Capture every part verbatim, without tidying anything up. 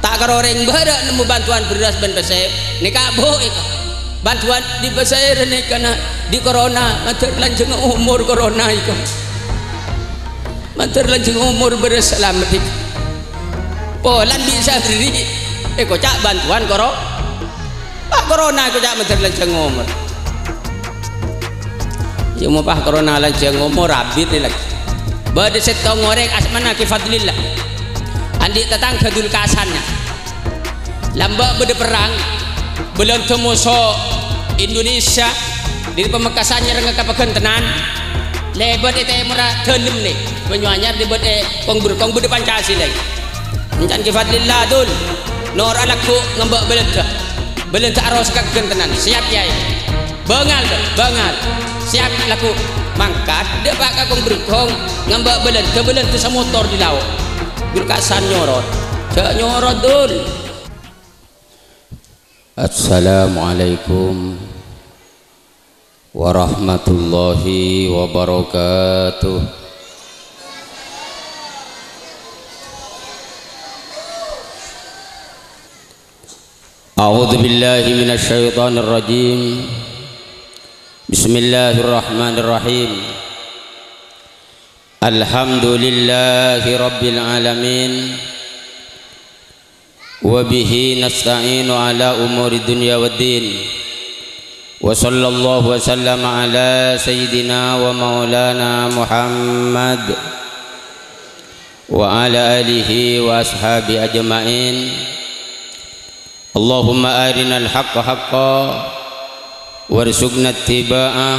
Ta' karo orèng bârâ' nemmo bantuan bherrâs bân pèssè, nèka bu' èko. Bantuan dhi' pèssè nèka na, dhi' korona, mandhâr lanjhângnga omor korona èko. Mandhâr lanjhângnga omor bherrâs salamet èko. Polana bisa bherri', èkoca' bantuan koro-, pa' korona èkoca' mandhâr lanjhângnga omor. Yâ, mopa korona lanjhângnga omor, abit nè lagi. Bâdâ sèttong orèng asmana Ki Fadlillah. Andi' tatangghâ Dulkasan, yâ. Lambâ' bâdâ perrang, Bâlândhâ moso Indonesia, dâri Pamekasan nyerrèngnga ka Paghântenan, lèbât è tèmorra dâlem nè, Banyuanyar lèbât è kong-bherkong bâdâ Pancasila. Èncana Ki Fadlillah, Dul, noro' lagghu' ngambâ' Bâlândhâ. Bâlândhâ arosa ka Ghântenan. Siap, Kèyaè. Bângal, Dul, bângal. Siap, lagghu'. Mangkat, dâpa' ka kong-bherkong, ngambâ' Bâlândhâ, Bâlândhâ samotor dâri lao'. Dulkasan nyorot. Jhâ' nyorot, Dul. Assalamualaikum warahmatullahi wabarakatuh. A'udzubillahi minasyaitonirrajim. Bismillahirrahmanirrahim. Alhamdulillahi rabbil alamin. Wa bihi nasta'inu ala umuri dunya waddin. Wa sallallahu wa sallama ala sayyidina wa maulana Muhammad wa ala alihi wa ashabi ajma'in. Allahumma arinal haqqa haqqa warzuqna ittiba'ah,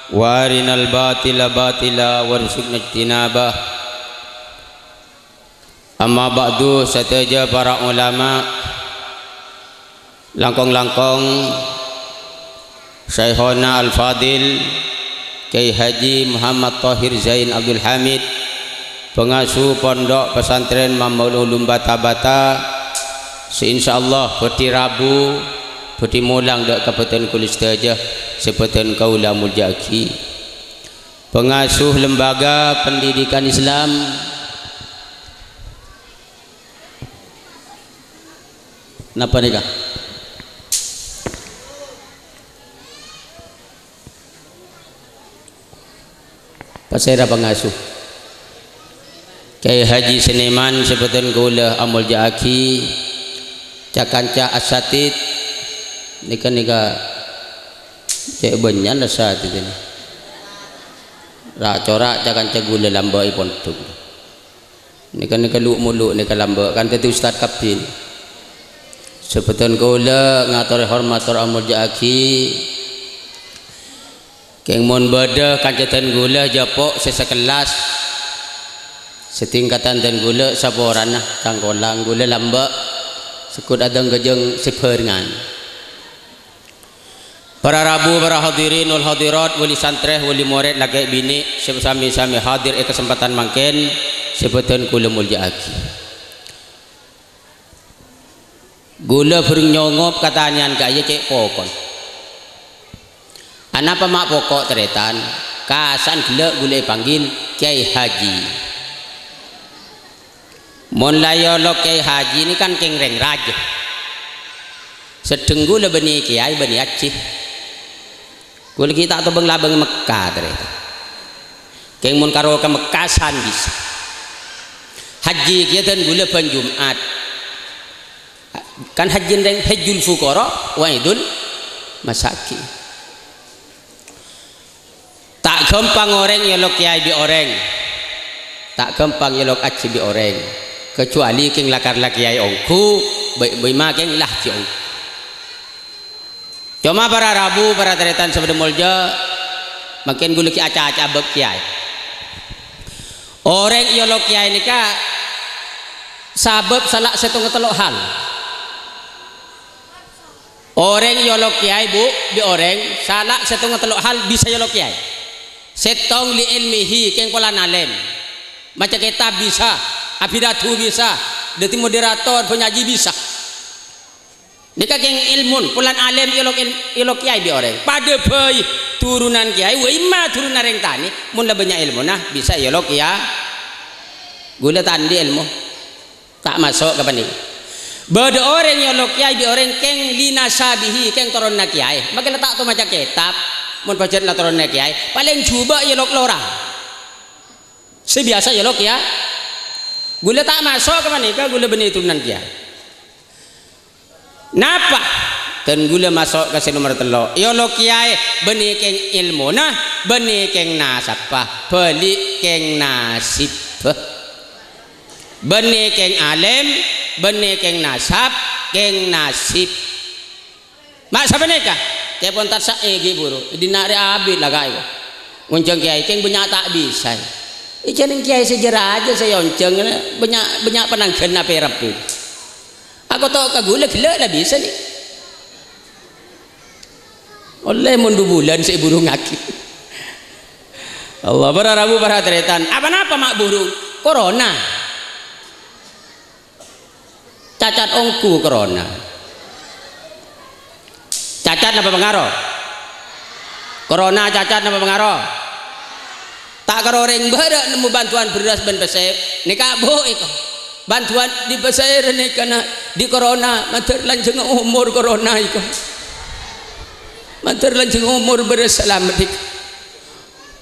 wa arinal batila batila warzuqna ijtinabah. Amma ba'du, sadhâjâ para ulama, langkong-langkong Syaikhona Al-Fadil Kiai Haji Muhammad Thahir Zain Abdul Hamid, pangasuh Pondok Pesantren Mambaul Ulum Bata-Bata, sè insyaallah bhâdhi rabu, bhâdhi molang dâ' ka bhâdhân kaulâ sadhâjâ, sè bhâdhân kaulâ amoljâ'aghi. Pangasuh Lembaga Pendidikan Islam. Napa nèka? Pasèra pangasuh? Kiai Haji Seniman sè bhâdhân kaulâ amoljâ'aghi, ca-kanca asatid, nèka-nèka cè' bânnya'na asatid nè. Ra'-cora' ca-kanca ghulâ lambâ' è pondhuk. Nèka-nèka lu'-molu' nèka lambâ' kan dhâddhi ustad kabbhi. Sè bhâdhân kaulâ ngatorè hormat tor amoljâ'aghi. Kèng mon bâdâ kanca dân ghulâ jhâpo' sè sakellas, sè tingkatan dân ghulâ saporana, cangkolang ghulâ lambâ', segghut adhâng-ghâjâng sè bhârengan. Para rabu, para hadirin wal hadirat, wali santrè, wali morèd, lakè' binè', sè sami-sami hadir è kasempadhân mangkèn, sè bhâdhân kaulâ moljâ'aghi. Ghulâ bhâreng nyongop ka tanyaèn ka'iyâ cè' pokol. Anapa ma' poko' tarètan? Kasan ghellâ' ghulâ èpanggil Kiai Haji. Mon la èolok Kiai Haji nè kan kèng rèng rajâ. Seddheng ghulâ bânnè kiai bânnè ajhi. Ghulâ ghi' ta' tobâng-labâng Mekka, tarètan. Kèng mon karo ka Mekka san bisa. Haji kèya dân ghulâ bân Jum'at. Kan hajjin rèng hajjul fuqara wa idul masakin. Ta' ghâmpang orèng èolok kiai bi' orèng. Ta' ghâmpang èolok ajhi bi' orèng. Kecuali kèng la-, karla kiai ongghu, bai-, bâi ma kèng la ajhi ongghu. Coma para rabu, para tarètan sè bâdâ molja, mangkèn ghulâ ghi' aca-caca bab kiai. Orèng èolok kiai nèka sabâb sala' sèttonga tello' hal. Orèng èolok kiai, Bu, bi' orèng, sala' sèttonga tello' hal bisa èolok kiai. Sèttong li ilmihi, kèng polana alèm. Maca kètab bisa, abhidhâdu bisa, dhâddhi moderator, panyaji bisa. Nèka kèng èlmon, polana alèm èolok èl-, èolok kiai bi' orèng. Padâ bhâi turunan kiai, wa imma turunan rèng tanè, mon la bânnya' èlmona, bisa èolok kiai. Ghulâ ta' andi' èlmo. Ta' maso' ka panèka. Bâdâ orèng èolok kèyaè bi' orèng kèng linasabihi, kèng toronna kèyaè. Makè la ta' tao maca kètab, mon pajhât la toronna kèyaè, palèng jhubâ' èolok lora. Sè biyasa èolok kèyaè. Ghulâ ta' maso' ka panèka, ghulâ bânnè turunan kèyaè. Napa? Dân ghulâ maso' ka sè nomer tello'. Èolok kèyaè, bânnè kèng èlmona, bânnè kèng nasabbhâ, bâli' kèng nasibbhâ. Bânnè kèng alèm, bânnè kèng nasab, kèng nasib. Ma' sapanèka, kèpon ta' sa'è ghi' buru, è dinna' rè abit la ka'è. Ngonjhâng kèyaè kèng bânnya' ta' bisa. È jhâ' nèng kèyaè sè jâ-rajâ sè èonjhâng, bânnya', bânnya' panangghâna pèrebbhi. Akoto' ka ghulâ ghellâ' la bisa, nè. Ollè mon du bulân sè èburungngaghi. Allah, para rabu, para tarètan. Apa-napa ma' burung? Corona. Cacat ongghu corona. Cacat napa pangaro? Corona cacat napa pangaro? Ta' karo orèng bârâ' nemmo bhântowan bherrâs bân pèssè, nèka abu' èko. Bhântowan dipèssè rè nèka na, di corona, mandhâr lanjhângnga omor corona èko. Mandhâr lanjhângnga omor bherrâs salamet èko.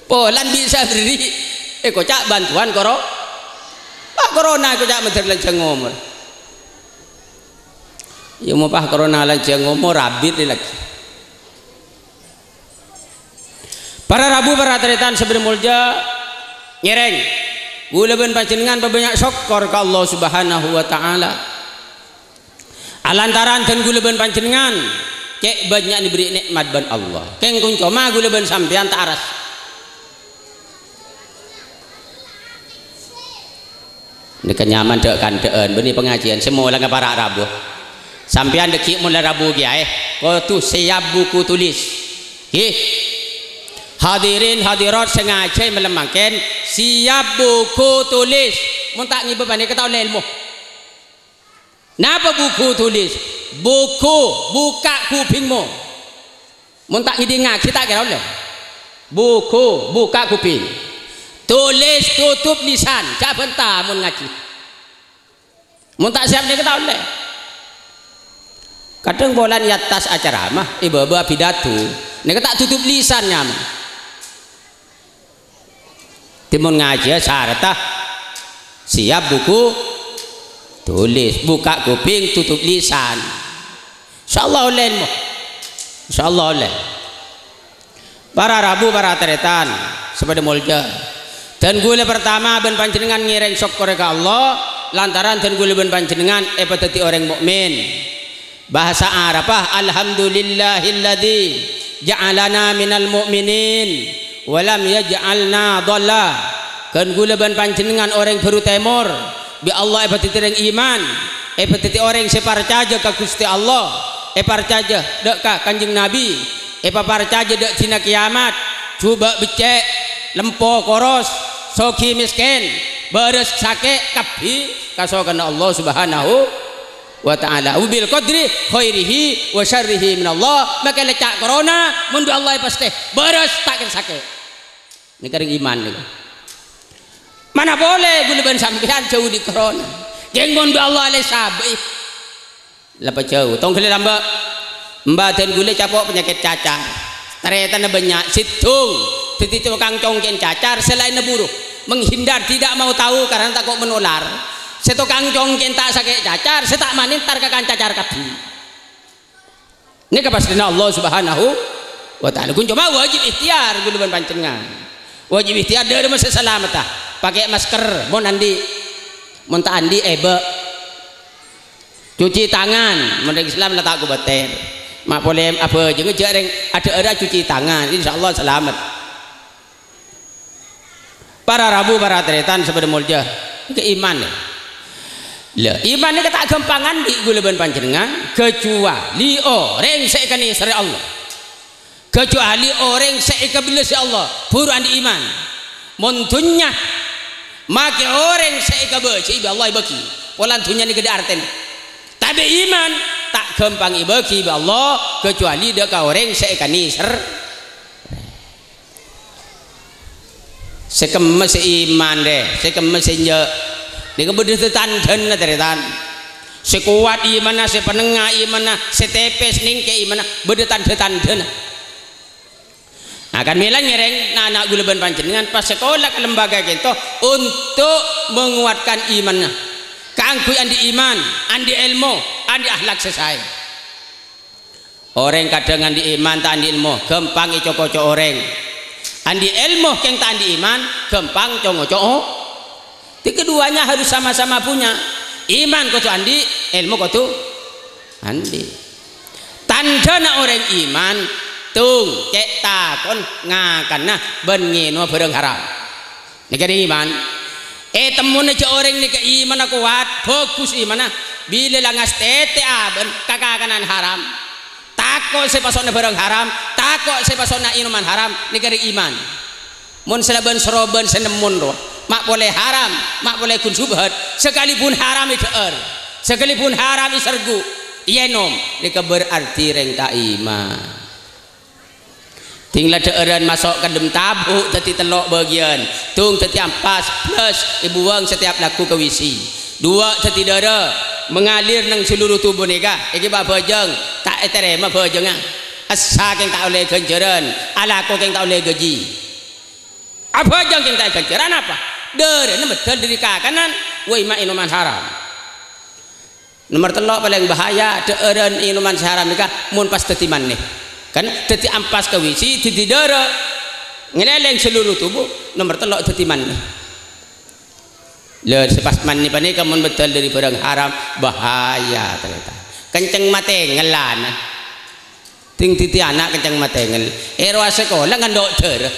Polana bisa berri', èkoca' bhântowan koro-, pa' corona èkoca' mandhâr lanjhângnga omor. Iyâ, mon pa' corona lanjhângnga omor, abit lagi. Para rabu, para tarètan sè bâdâ molja, ngèrèng, ghulâ bân panjhennengngan pabânnya' sokkor ka Allah Subhanahu wa Ta'ala. Alantaran dân ghulâ bân panjhennengngan cè' bânnya'na èberri' nè'mat bân Allah. Kèng kon coma ghulâ bân sampèyan ta' aras. Nèka nyaman dhâ'-kandhâ'ân, bânnè pangajiyân sè mola ka para' rabu. Sampèyan dhâggi' mola rabu kèyaè, kodhu siap buku tulis. Ghi. Hadirin hadirat sè ngajhi malem mangkèn, siap buku tulis. Mon ta' ngibâ panèka ta' ollè èlmo. Napa buku tulis? Buku, buka' kupingmu. Mon ta' ngèdingngaghi ta' kèra ollè. Buku, buka' kuping. Tulis, tutup lisan, jhâ' bânta mon ngajhi. Mon ta' siap nèka ta' ollè. Kadhâng polana è attas acara mah, è bâbâ apidato, nèka ta' tutup lisan nyaman. Dhimèn ngajhiyâ sarta siap buku tulis, buka' kuping, tutup lisan. Insyaallah ollè, mo. Insyaallah ollè. Para rabu, para tarètan, sè bâdâ molja. Dân ghulâ partama bân panjhennengngan ngèrèng sokkorra ka Allah, lantaran dân ghulâ bân panjhennengngan èpadhâddhi orèng mukmin. Bhâsa Arabbhâ, "Alhamdulillahilladzi ja'alana minal mu'minin wa lam yaj'alna dhalla." Ghân ghulâ bân panjhennengngan orèng Bhâru Tèmor, bi' Allah èpadhâddhi orèng iman, èpadhâddhi orèng sè parcajâ ka Ghustè Allah, èparcajâ dhâ' ka Kanjeng Nabi, èpaparcajâ dhâ' dina kèyamat, jhubâ' beccè', lempo koros, soghi mèskèn, bârâs sakè', kabbhi kasokanna Allah Subhanahu wa ta'ala. Wa bil qadri khairihi wa syarrihi minallah. Makè la ca' corona, mon bi' Allah èpastè. Bârâs ta' kèra sakè'. Nèka rèng iman nèka. Mana polè ghulâ bân sampèyan jhâu dâri corona. Kèng mon bi' Allah la èsabâi. La pajhâu. Tong ghellâ' lambâ'. Mbâdhân ghulâ capo' panyakèt cacar. Tarètanna bânnya', sèddhung. Dhâddhi tokang congkèn cacar, sè laènna buru. Menghindar, tidak mau tahu karena takut menular. Sè tokang congkèn ta' sakè' cacar, sè ta' mani entar ka kan cacar kabbhi. Nèka pastèna Allah Subhanahu wa ta'ala. Ghun coma wajib ikhtiar ghulâ bân panjhennengngan. Wajib ikhtiar dhâri masa salametta. Pakè masker mon andi'. Mon ta' andi', èbâ'. Cuci tangan, mon rèng Islam la ta' kobâtèr. Ma' polè abhâjângnga jhâ' rèng adhâ'ârâ cuci tangan, insyaallah salamet. Para rabu, para tarètan sè bâdâ molja, nèka iman, ya. Lah, iman nèka ta' ghâmpang andi' ghulâ bân panjhennengngan, kecuali orèng sè èkanèserrè Allah. Kecuali orèng sè èkabellâsi Allah, buru andi' iman. Mon dhunnya, makè orèng sè èkabâji'i bi' Allah èbâghi. Polana dhunnya nèka ghâdhâ' artèna. Tapè iman ta' ghâmpang èbâghi bi' Allah, kecuali dhâ' ka orèng sè èkanèser-, sè kemma sè iman, rè, sè kemma sè enjâ'. Nèka bâdâ tatandhâna, tarètan. Sè kowat imanna, sè pennengnga imanna, sè tèpès nèngkè imanna, bâdâ tandhâ-tandhâna. Nah, kan mèla ngèrèng na'-ana' ghulâ bân panjhennengngan pas sakola ka lembaga ka'dinto untuk menguatkan imanna. Kaangghuy andi' iman, andi' èlmo, andi' akhlak sè saè. Orèng kadhâng andi' iman ta' andi' èlmo, ghâmpang èco-koco orèng. Andi' èlmo kèng ta' andi' iman, ghâmpang co-ngoco o-, Jadi keduanya harus sama-sama punya. Iman kodhu andi', èlmo kodhu andi'. Tandhâna orèng iman, tung, cè' takon ngakanna bân ngènoma bhârâng haram. Nèka rèng iman. Ètemmona jâ' orèng nèka imanna kowat, bhâghus imanna, bilâ la ngastètè abâ'na ka kakanan haram. Tako' sè èpaso'na bhârâng haram, tako' sè èpaso'na ènoman haram, nèka rèng iman. Mon sè labân-sarobân sè nemmon rowa, ma' polè haram, ma' polè ghun subhat, sakalipun haram èdhâ'âr, sakalipun haram èsergu, èyènom, nèka berarti rèng ta' iman. Ding la dhâ'ârân maso' ka dâlem tabu' dhâddhi tello' bâgiyân, tung dhâddhi ampas, blas, èbuwâng setiap lagghu ka W C. Duwâ' dhâddhi dârâ, mengalir neng seluruh tubuh nèka, èghibâ bhâjâng, ta' ètarèma bhâjângnga. Essa kèng ta' ollè ghânjhârân, alako kèng ta' ollè ghâji. Abhâjâng kèng ta' èghânjhâr, anapa? Dârâna meddhâl dâri kakanan, wâi ma' ènoman haram. Nomer tello' palèng bahaya, dhâ'ârân ènoman sè haram nèka mon pas dhâddhi mani. Kan dhâddhi ampas ka W C, dhâddhi dârâ, ngalèlèng seluruh tubuh, nomer tello' dhâddhi mani. Lha, sè pas mani panèka mon meddhâl dâri bhârâng haram, bahaya tarètan. Kencèng matèngellana. Ding dhâddhi ana' kencèng matèngel. Èrowa sakola ngandhu' dârâ.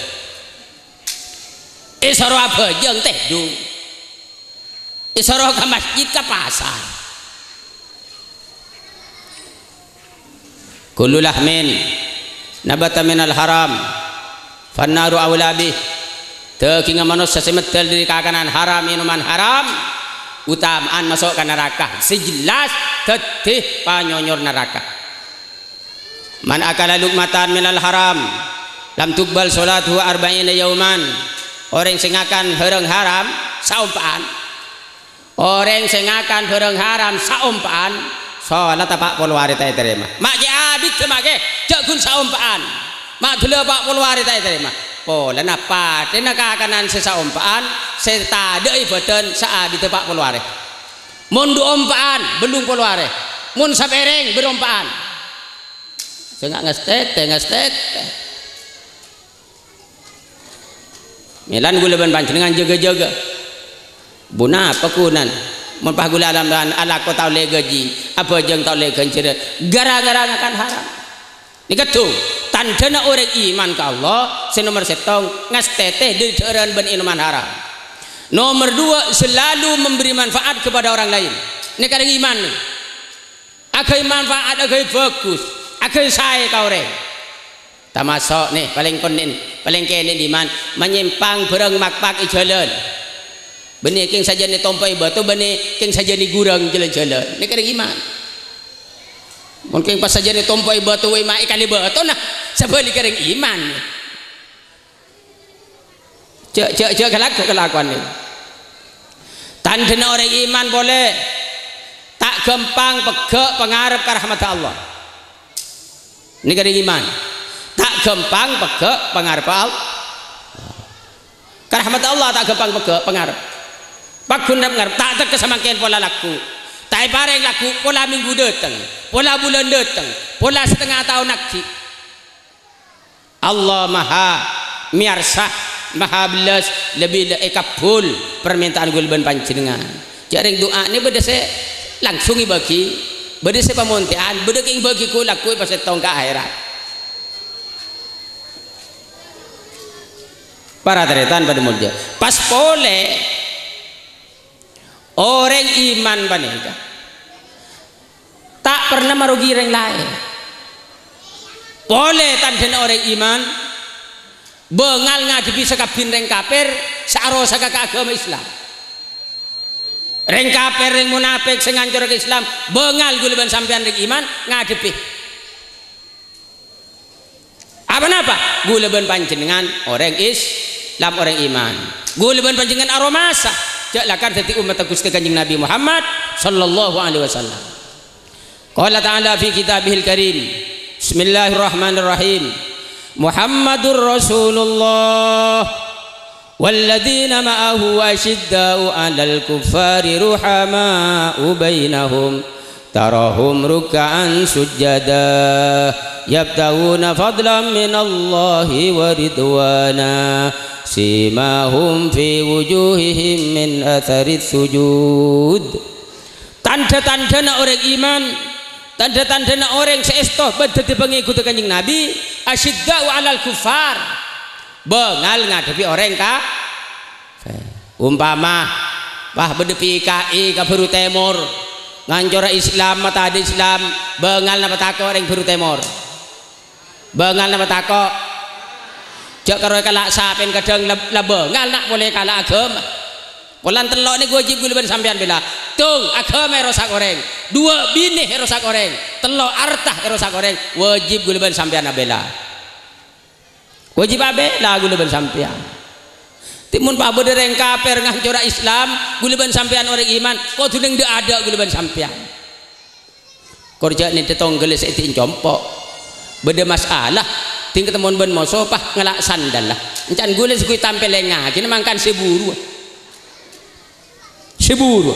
Èsoro abhâjâng tèdung. Èsoro ka masjid, ka pasar. Kullu lahmin nabata minal haram, fannaru aula bih. Dâggingnga manossa sè meddhâl dâri kakanan haram, ènoman haram, otama'an maso' ka naraka. Sè jelas dhâddhi panyonyor naraka. Man akala luqmatan minal haram, lam tuqbal sholatuhu arba'ina yauman. Orèng sè ngakan bhârâng haram, saompa'an. Orèng sè ngakan bhârâng haram saompa'an, sholata pa' polo arè ta' ètarèma. Ma' cè' abiddhâ ma' kè, jhâ' ghun saompa'an. Ma' ghellâ' pa' polo arè ta' ètarèma. Polana patèna kakanan sè saompa'an, sè tadâ'â è bhâdhân saabiddhâ pa' polo arè. Mon du ompa'an, bâllung polo arè. Mon sapèrèng, bârâmpa'an. Sènga' ngastètè, ngastètè. Mèlan ghulâ bân panjhennengngan jâgâ-jâgâ. Ponapa ghunana? Mon pas ghulâ alam-, alako ta' ollè ghâji, abhâjâng ta' ollè ghânjhârân, ghârâ-ghârâ ngakan haram. Nèka dhu, tandhâna orèng iman ka Allah, sè nomer sèttong, ngastètè dâri dhâ'ârân bân ènoman haram. Nomer duwâ', selalu memberi manfaat kepada orang lain. Nèka orèng iman, nè. Aghâbây manfaat, aghâbây bhâghus, aghâbây saè ka orèng. Tamaso', nè, palèng konnèn, palèng kènè' dimman, manyèmpang bhârâng makpak è jhâlân. Bânnè kèng sajân ètompo'è bâto, bânnè kèng sajân èghurâng jhâlân-jhâlân. Nèka orèng iman. Mon kèng pas sajân ètompo'è bâto, wâi ma' èkalè bâtona, sabhâligghâ orèng iman. Jhâ', jhâ', jhâ' ghâlagghâ kalakowan nèka. Tandhâna orèng iman polè, ta' ghâmpang pegghâ' pangarep ka rahmaddhâ Allah. Nèka orèng iman. Ta' ghâmpang pegghâ' pangarebbhâ Allah. Ka rahmaddhâ Allah ta' ghâmpang pegghâ' pangarep. Pagghun rep-ngarep, ta' tekka samangkèn pola lagghu'. Ta' èparèng lagghu', pola mènggu dâteng, pola bulân dâteng, pola satengnga taon aghi'. Allah maha mèyarsa, maha bellas, lebbi la èkabbhul parmènta'an ghulâ bân panjhennengngan. Jhâ' rèng du'ana bâdâ sè langsung èbâghi, bâdâ sè pamontè'an, bâdâ kèng bâghi ghu-, lagghu' èpasèttong ka akhèrat. Para tarètan padâ molja. Pas polè, orèng iman panèka ta' perna marogi rèng laèn. Polè tandhâna orèng iman, bângal ngadhebbhi sakabbhiyân rèng kafir sè arosaka ka aghâma Islam. Rèng kafir, rèng munafik sè ngancor ka Islam, bângal ghulâ bân sampèyan rèng iman ngadhebbhi. Apa-napa? Ghulâ bân panjhennengngan orèng Islam, orèng iman. Ghulâ bân panjhennengngan aromasa. Jhâ' lakar dhâddhi ommatta Ghustè Kanjeng Nabi Muhammad sallallahu alaihi wasallam. Qala ta'ala fi kitabihil karim, bismillahirrahmanirrahim. Muhammadur Rasulullah walladzina ma'ahu asyidda'u 'alal kuffari ruhama'u bainahum. Tarahum ruk'an sujjada, yabtaghuna fadlan minallahi wa ridwana. Simahum fi wujuhihim min atharis sujud. Tandhâ-tandhâna orèng iman, tandhâ-tandhâna orèng sè èsto bân dhâddhi pangèghudhâ Kanjeng Nabi, asyidda'u 'alal kuffar, bângal ngadhebbhi orèng ka-, Umpama, wah, bâdâ P K I ka Buru Tèmor, ngancora Islam, matadâ' Islam, bângal napa tako' orèng Buru Tèmor? Bângal napa tako'? Jhâ' karo èkala' sapèn kadhâng lab-, la bângal na' polè kala' aghâma. Polana tello' nèko wâjib ghulâ bân sampèyan bhilâ. Tong, aghâma èrosak orèng. Duwâ', binè èrosak orèng. Tello', arta èrosak orèng. Wâjib ghulâ bân sampèyan abhilâ. Wâjib abhilâ ghulâ bân sampèyan. Tè mon pabâdâ rèng kafir ngancora Islam, ghulâ bân sampèyan orèng iman, kodhu neng dâ'-adâ' ghulâ bân sampèyan. Kor jhâ' nèddhâ tongghâlla sè èdhi'in compo'. Bâdâ masalah, dhing katemmo bân moso, pas ngala' sandal la. Èncan ghulâ sè ghi' tampèlèngngaghi, mangkana sè buru. Sè buru.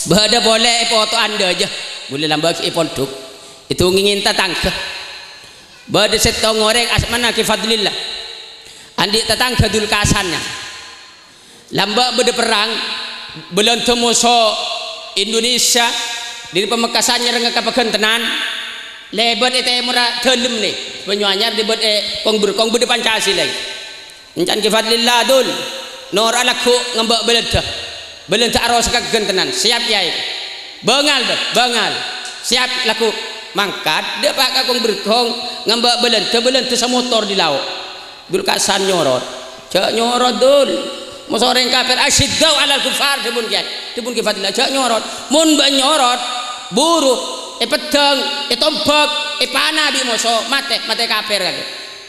Bâdâ polè è poto'an dâjâ. Bulâ lambâ' ghi' è pondhuk. Èdhungngèngè tatangghâ. Bâdâ sèttong orèng asmana Ki Fadlillah. Andi' tatangghâ Dulkasan, nya. Lambâ' bâdâ perrang, Bâlândhâ moso Indonesia, dâri Pamekasan nyerrèngnga ka Paghântenan, lèbât è tèmorra dâlem nè, Banyuanyar lèbât è kong-bherkong bâdâ Pancasila. Èncan Ki Fadlillah, Dul, noro'a lagghu' ngambâ' Bâlândhâ. Bâlândhâ arosak ka Ghântenan. Siap, Kèyaè. Bângal, Dul, bângal. Siap, lagghu'. Mangkat, dâpa' ka kong-bherkong ngambâ' Bâlândhâ, Bâlândhâ samotor dâri lao'. Dulkasan nyorot. Jhâ' nyorot, Dul. Moso orèng kafir, asyidda'u 'alal kuffar, dhâbuna Kèyaè. Dhâbuna Ki Fadlillah, jhâ' nyorot. Mon bâ'na nyorot, buru, èpeddhâng, ètombhâk, èpana bi' moso, matè, matè kafir, kakè.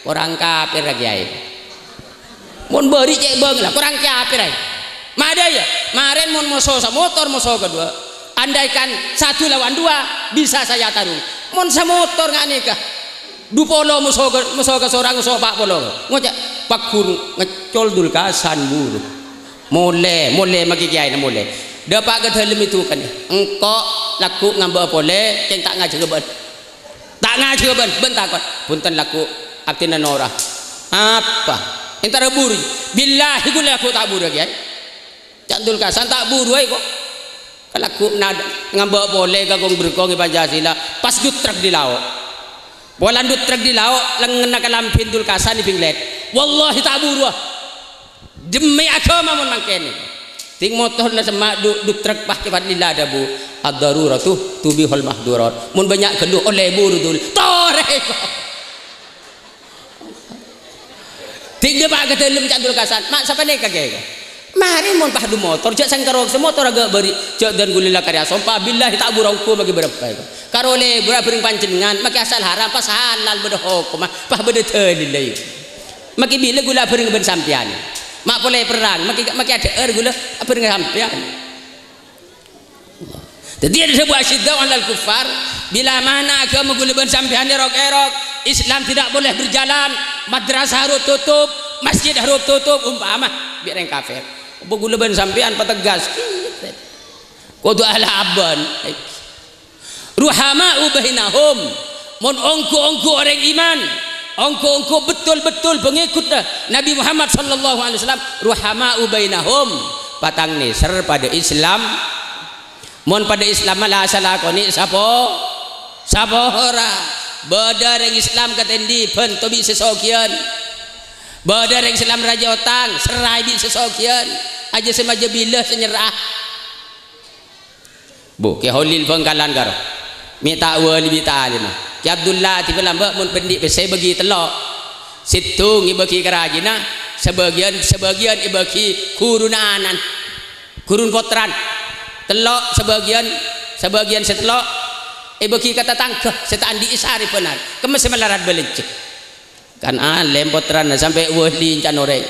Korang kafir, Kèyaè. Mon bâri' cè' bâng la, korang kafir aè. Madâ, yâ, marèn mon moso samotor, moso kaduwâ. Andaikan satu lawan dua, bisa saya tarung. Mon samotor nga' nèka, du polo moso ka, moso ka sorang, moso pa' polo. Ngoca', pagghun ngeccol Dulkasan buru. Molè, molè magi kèyaèna molè. Dâpa' ka dâlem èdhukana. Engko' lagghu' ngambâ'â polè, cèng ta' ngajhâghâ bâ'na. Ta' ngajhâghâ bâ'na, bâ'na takon. Bhunten lagghu', abdhina noro'a. Apa? Èntara buru. Billahi ghulâ lagghu' ta' buru, Kèyaè. Ca' Dulkasan ta' buru aè, ko'. Kalagghu' nad-, ngambâ' polè ka kong-bherkong è Pancasila, pas dutrek dâri lao'. Polana dutrek dâri lao', lengngenna kalambhina Dulkasan èbinglet. Wallahi ta' buruwâ. Demi aghâma mon mangkèn. Ting motor la semma' du-, dutrek, pas Ki Fadlillah adhâbu, "Ad-daruratu tubihul mahdhurat." Mon bânnya' ghâllu ollè buru, Dul. Torè. Ding dâpa' ka dâlem, ca' Dulkasan. Ma' sapanèka, Kèyaè? Marè mon pas du motor, jhâ' sèngkaro sè motor aghâ' bâri', jhâ' dân ghulâ la karè asompa, billahi ta' buru ongghu magi bârâmpa. Karo lèbur abhâreng panjhennengan, magi asal haram, pas halal bâdâ hokomma, pas bâdâ dâlilla. Magi bilâ ghulâ abhâreng bân sampèyan. Ma' polè perrang, magi, magi adhâ'âr ghulâ abhâreng sampèyan. Dhâddhi, adhâbu asyidda'u 'alal kuffar, bilamana aghâma ghulâ bân sampèyan èrok-èrok, Islam tidak boleh berjalan, madrasah harus tutup, masjid harus tutup, umpama bi' rèng kafir. Apa ghulâ bân sampèyan pategas? Kodhu alabân. Ruhama'u bainahum. Mon ongghu-ongghu orèng iman, ongghu-ongghu betul-betul pangèkot Nabi Muhammad sallallahu alaihi wasallam, ruhama'u bainahum, patang nèser padâ Islam. Mon padâ Islamma la salakonè sapo-, sapora. Bâdâ rèng Islam katèndhi, bhânto bi' sè sogiyân. Bâdâ rèng Islam rajâ otang, serraè bi' sè sogiyân. Ajâ sè majâ bilâ sè nyerra'a. Bu, Kè Holil Bhângkalan karo. Mè' ta' wali, mè' ta' alèm. Kè Abdullah Adi Palembang mon bânnè pèssè bâgi tello'. Sèttong èbâgi ka rajina, sabâgiyân, sabâgiyân èbâgi ghuruna ana'na. Ghuruna pottrana. Tello', sabâgiyân, sabâgiyân sè tello' èbâgi ka tatangghâ sè ta' andi'è sarè bhânar. Kemma sè malarat bâlânjhâ. Kan alèm pottrana sampè' wali èncan orèng.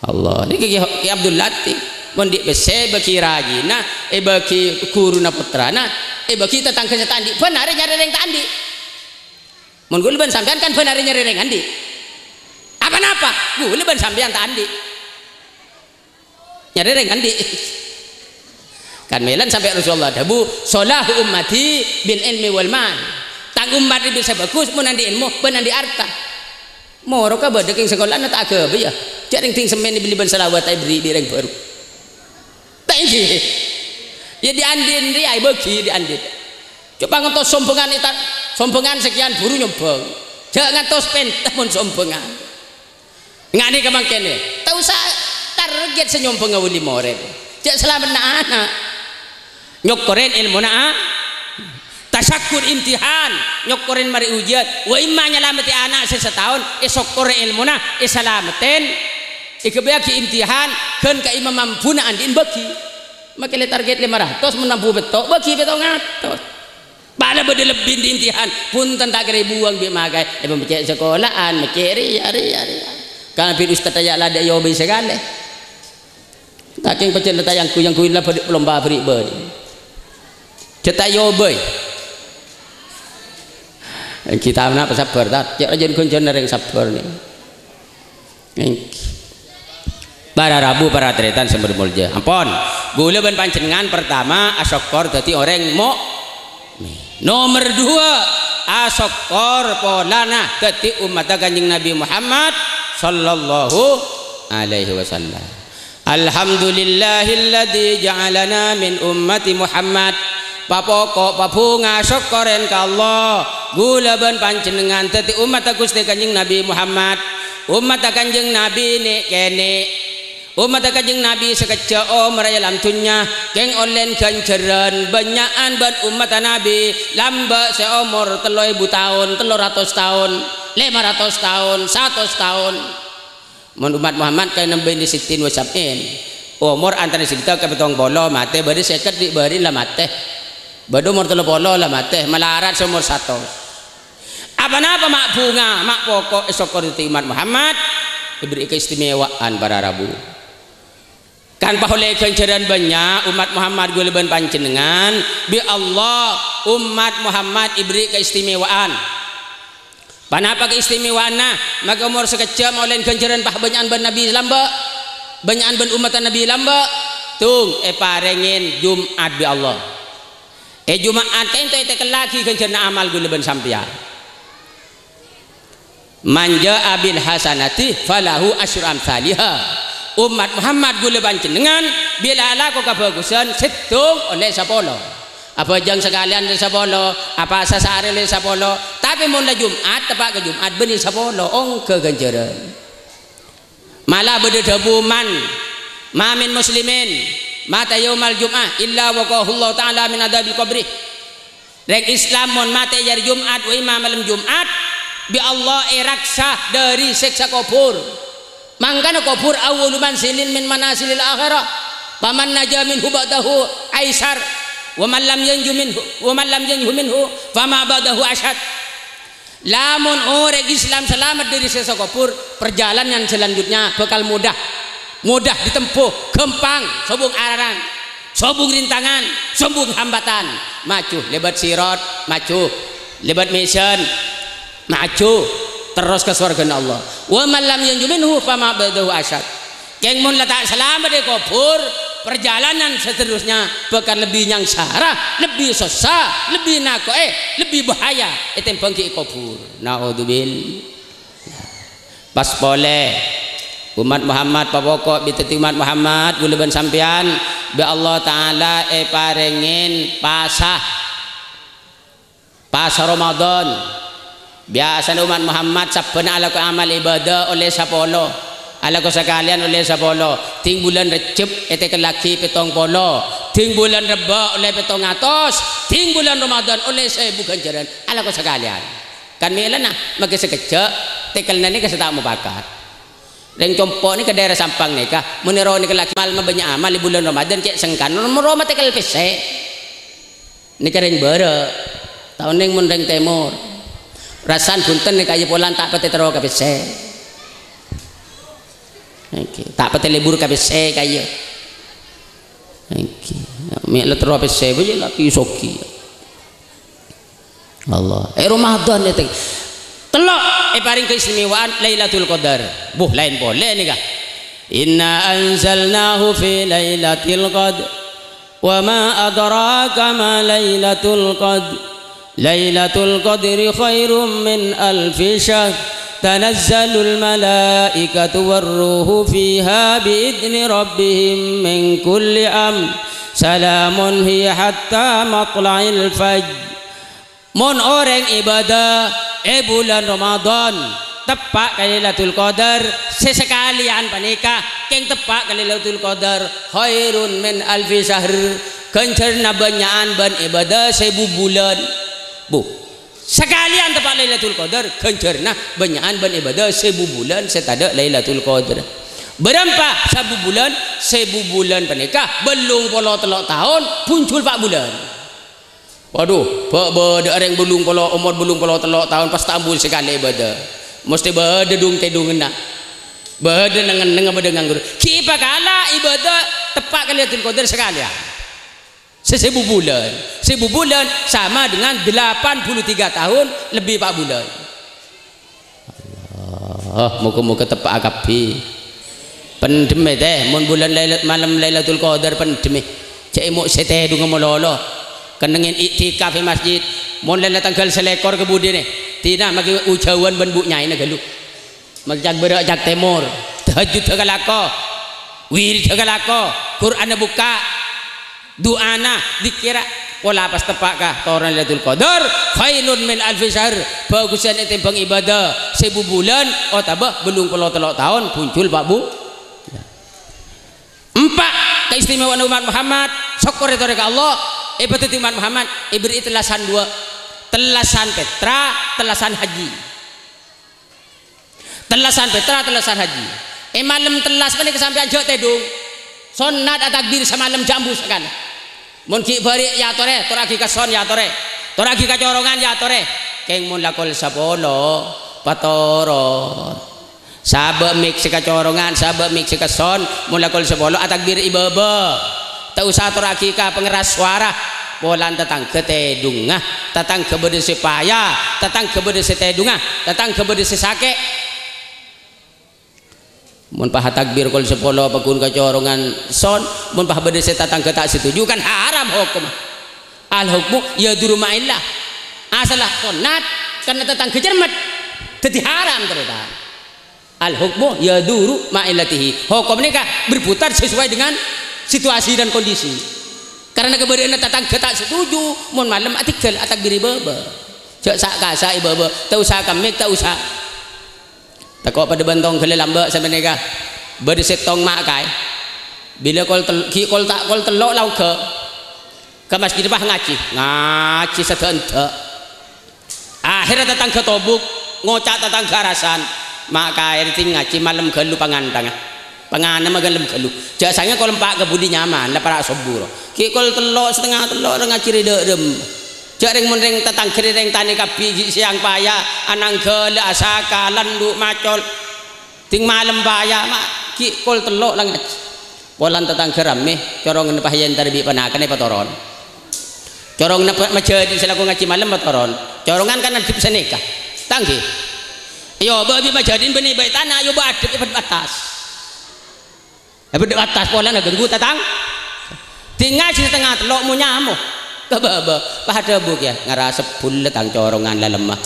Allah. Nèka Ki, Ki Abdul Latif. Mon andi' pèssè èbâgi rajina, èbâgi ghuruna pottrana, èbâgi tatangghâna ta' andi', bân arè nyarè rèng ta' andi'. Mon ghulâ bân sampèyan kan bân arè nyarè rèng andi'. Apa-napa? Ghulâ bân sampèyan ta' andi'. Nyarè rèng andi'. Kan mèlana sampè' Rasulullah adhâbu, "Shalahu ummati bil ilmi wal mal." Tang ommat rèya bisa bhâghus mon andi' èlmo bân andi' arta. Moro kabâdâ kèng sakola'na ta' aghâbây, yâ. Jhâ' rèng dhing semmèn èbelli bân salawat ta' èberri' bi' rèng bhâru. Ta' èngghi. Yâ, dhi'-andhi'en rèya èbâgi dhi'-andhi'en. Coba ngantos sombhângan èta-, sombhângan sakèyan buru nyombhâng. Jhâ' ngantos pènta mon sombhângan. Ngani ka mangkèn, ta' osa target sè nyombhângnga wali morèd. Jhâ' salameddhâ ana'. Nyokkorè èlmona, a? Tasyakkur imtihan, nyokkorè marè ujian. Wa imma nyalamettè ana' sè sataon, èsokkorè èlmona, èsalamettè, èghâbâyyâghi imtihan, ghân ka'imma mampuna andi'en bâgi. Makè lè target lèma ratos, mon mampu pètto', bâgi pèttong atos. Bâdâ bâdâ lebbi dhi' imtihan, bhunten ta' kèra èbuwâng bi' makaè, èpamècè' sakola'an, mècè' rèya, rèya, rèya. Kan bi' ustad ta' iyâ la dâ' èobâi sakalè. Takèng pajhât la ta' yang-, yang-, la bâdâ lomba bâri'-bâri'. Jhâ' ta' èobâi. Kita napa sabbhâr, ta? Cè' rajin ghânjhârânna rèng sabbhâr nè. Èngghi. Para rabu, para tarètan sè molja. Ampon, ghulâ bân panjhennengngan pertama asokkor dhâddhi orèng mukmin. Nomer dua, asokkor polana dhâddhi ommatta Kanjeng Nabi Muhammad sallallahu alaihi wasallam. Alhamdulillahilladzi ja'alana min ummati Muhammad. Papoko', pabhunga sokkorèn ka Allah. Ghulâ bân panjhennengngan dhâddhi ommatta Ghustè Kanjeng Nabi Muhammad. Ommatta Kanjeng Nabi nè'-kènè'. Ommatta Kanjeng Nabi sakejjhâ' omorra è alam dhunnya, kèng ollèn ghânjhârân bânnya'an bân ommatta Nabi lambâ' sè omor tello èbu taon, tello ratos taon, lèma ratos taon, satos taon. Mon ommat Muhammad kaèn nambâi sittin wa sab'in. Omor antara sèttong ka pèttong polo matè, bâdâ sèket dhi' bâri' la matè. Bâdâ omor tello polo la matè, malarat sè omor satos. Apa-napa ma' bhunga, ma' poko' èsokkor dhâddhi ommat Muhammad, èberri' kaistimewaan para rabu. Kan paollè ghânjhârân bânnya' ommat Muhammad ghulâ bân panjhennengngan, bi' Allah ommat Muhammad èberri' kaistimewaan. Ponapa kaistimewaanna? Makè omor sakejjhâ' maollè ghânjhârân pabânnya'an bân Nabi lambâ', bânnya'an bân ommatta Nabi lambâ', tung èparèngè Jum'at bi' Allah. È Jum'at ka'ènto ètèkellaghi ghânjhârânna amal ghulâ bân sampèyan. "Man jaa bil hasanati falahu asyru amtsaliha." Ommat Muhammad ghulâ panjhennengngan bilâ alako kabhâghusân sèttong ollè sapolo. Abhâjâng sakalèyan ollè sapolo, apasa saarè ollè sapolo. Tapè mon la Jum'at, teppa' ka Jum'at bânnè sapolo, ongghâ ghânjhârân. Mala bâdâ dhâbu, "Man, ma min muslimin mata yaumal jum'ah illa waqahullahu ta'ala min adzabil qabri." Rèng Islam mon matè è arè Jum'at, wa imma malem Jum'at, bi' Allah èraksa dâri sèksa kobhur. Mangkana kobhur awwalu manzilin min manazilil akhirah. Faman naja minhu ba'dahu aisar, wa man lam yanju minhu, wa man lam yanju minhu, fama ba'dahu asyad. Lamon orèng Islam salamet dâri sèksa kobhur, perjalanan selanjutnya bakal mudah. Mudah ditempuh, ghâmpang, sobung arang, sobung rintangan, sobung hambatan. Maju lèbât sirat, maju lèbât mizan, maju terros ka sowarghâna Allah. "Wa man lam yanju minhu fama ba'dahu asyad." Kèng mon la ta' salamet è kobhur, perjalanan seterusnya bakal lebbi nyangsara, lebbi sossa, lebbi nako'è, lebbi bahaya ètèmbhâng ghi' è kobhur. Naudzubillah. Pas polè, ommat Muhammad papoko' bi' dhâddhi ommat Muhammad, ghulâ bân sampèyan, bi' Allah Ta'ala èparèngè pasa. Pasa Ramadan. Biyasana ommat Muhammad sabbhân alako amal ibadah ollè sapolo. Alako sakalèyan ollè sapolo. Dhing bulân Rejjeb ètèkellaghi pèttong polo. Dhing bulân Rebbâ ollè pèttong atos. Dhing bulân Ramadan ollè saèbu ghânjhârân. Alako sakalèyan. Kan mèlana, makè sakejjhâ', tèkellana nèka sè ta' mopakat. Rèng compo' nèka daerah Sampang nèka, mon èro nèkellaghi mal mabânnya' amal è bulân Ramadan cè' sengkan, mon ro matèkel pèssè. Nèka rèng bârâ', ta' onèng mon rèng tèmor. Rasan bhunten nèka iyâ polana ta' patè terro ka pèssè. Èngghi. Ta' patè lebur ka pèssè kaya. Èngghi. Mè' la terro pèssè, bâjâ la pi soghi. Allah. Eh, Ramadan, ètèng. Tello', èparèng kaistimewaan Lailatul Qadar. Buh, laèn polè nèka. "Inna anzalnahu fi lailatil qadr. Wa ma adraka ma lailatul qadr. Lailatul qadri khairum min alfi syahr. Tanazzalul malaikatu war ruhu fiha bi idzni rabbihim min kulli amr. Salamun hiya hatta matla'il fajr." Mon orèng ibadah è bulân Ramadan, teppa' ka Lailatul Qadar, sè sakalèyan panèka kèng teppa' ka Lailatul Qadar, khairun min alfi syahr, ghânjhârânna bânnya'an bân ibadah sèbu bulân. Bu, sakalèyan teppa' Lailatul Qadar, ghânjhârânna bânnya'an bân ibadah sèbu bulân sè tadâ' Lailatul Qadar. Bârâmpa sèbu bulân? Sèbu bulân panèka bâllung polo tello' taon, bhunjul pa' bulân. Waduh, bâ-, bâdâ orèng bâllung polo, omor bâllung polo tello' taon pas ta' ambu sakalè ibadah. Mastè bâdâ dung-tèdunganna. Bâdâ neng-ennengnga bâdâ nganggur. Ghi' pakala ibadah teppa' ka Lailatul Qadar sakalèyan. Sè-, sèbu bulân. Sèbu bulân sama dengan delapan puluh tiga tahun lebih empat bulan. Allah, moga-moga teppa'a kabbhi. Pendhemmè, tè, mon bulân Laila-, malem Lailatul Qadar, pendhemmè. Jhâ' èmo' sè tèdungnga malolo. Kennengngè iktikaf è masjid. Mon lèla tangghâl salèkor ka budina, dina maghi ujhâwan bân bu-nyaèna ghâllu. Maghi cak bârâ' cak tèmor. Tahajjudda kalako. Wiriddhâ kalako. Qur'anna bukka'. Du'ana, dzikkèrra, pola pas teppa' ka toronna Lailatul Qadar, khairun min alfi syahr, bhâghussân ètèmbhâng ibadah sèbu bulân otabâ bâllung polo tello' taon, bhunjul pa' bu-, empa', kaistimewaanna umat Muhammad, sokkor ètorè ka Allah, èpadhâddhi umat Muhammad, èberri'i tellasan duwâ', tellasan pètra, tellasan haji. Tellasan pètra, tellasan haji. È malem tellas panèka sampèyan jhâ' tèdung. Sonnat atakbir samalem jhâ' ambu sakalè. Mon ghi' bâri' ya torè, torraghi ka son ya torè. Torraghi ka corongan ya torè. Kèng mon la kol sapolo, patoron. Sabâ' mik sè ka corongan, sabâ' mik sè ka son, mon la kol sapolo atakbir è bâbâ. Ta' osa atorraghi ka pangeras sowara. Polana tatangghâ tèdungnga, tatangghâ bâdâ sè paya, tatangghâ bâdâ sè tèdungnga, tatangghâ bâdâ sè sakè'. Mon pas atakbir kol sapolo paggun ka corongan son, mon pas bâdâ sè tatangghâ ta' setuju, kan haram hokomma. Al-hukmu yaduru ma'illah. Asalla sonnat, karna tatangghâ cermet. Dhâddhi haram, tarètan. Al-hukmu yaduru ma'illatihi. Hokom nèka berputar sesuai dengan situasi dan kondisi. Karena kabâdâ'ânna tatangghâ ta' setuju, mon malem atèghâl atakbir è bâbâ. Jhâ' sa'-kasa' è bâbâ, ta' osa kemmèk, ta' osa. Tako' padâ bân tongghâlla lambâ' sampèyan nèka. Bâdâ sèttong ma' kaè. Bilâ kol tel-, ghi' kol ta', kol tello' la ongghâ. Ka masjid pas ngajhi, ngajhi sadhâ'-endhâ'. Akhèrra tatangghâ tobuk, ngoca' tatangghâ arasan, "Ma' kaè rèng ngajhi malem ghâllu pangantangnga. Panganemma malem ghâllu. Jhâ' sangèng kol empa' ka budi nyaman, la para' sobbhu ro. Ghi' kol tello', satengnga tello' rèng ngajhi rè dhârem. Jhâ' rèng mon rèng tatangghâ rè rèng tanè kabbhi ghi' sèyang paya, ananggâlâ asaka, landhu' macol. Ding malem paya, ma' ghi' kol tello' la ngajhi." Polana tatangghâ rammè, coronganna pas èentar bi' panakanna èpatoron. Coronganna pa-, majhâdin sè lako ngajhi malem patoron. Corongan kan addhep sanèka. Tangghi. Èobâ bi' majhâdin bânnè bâi tana, èobâ addhep, èpaddhep attas. Èpaddhep attas polana ghânggu tatang-, ding ngajhi satengnga tello' mo-nyamo. Ka bâbâ, pas adhâbu kèya, "Ngara sebbhul la tang corongan la lemma.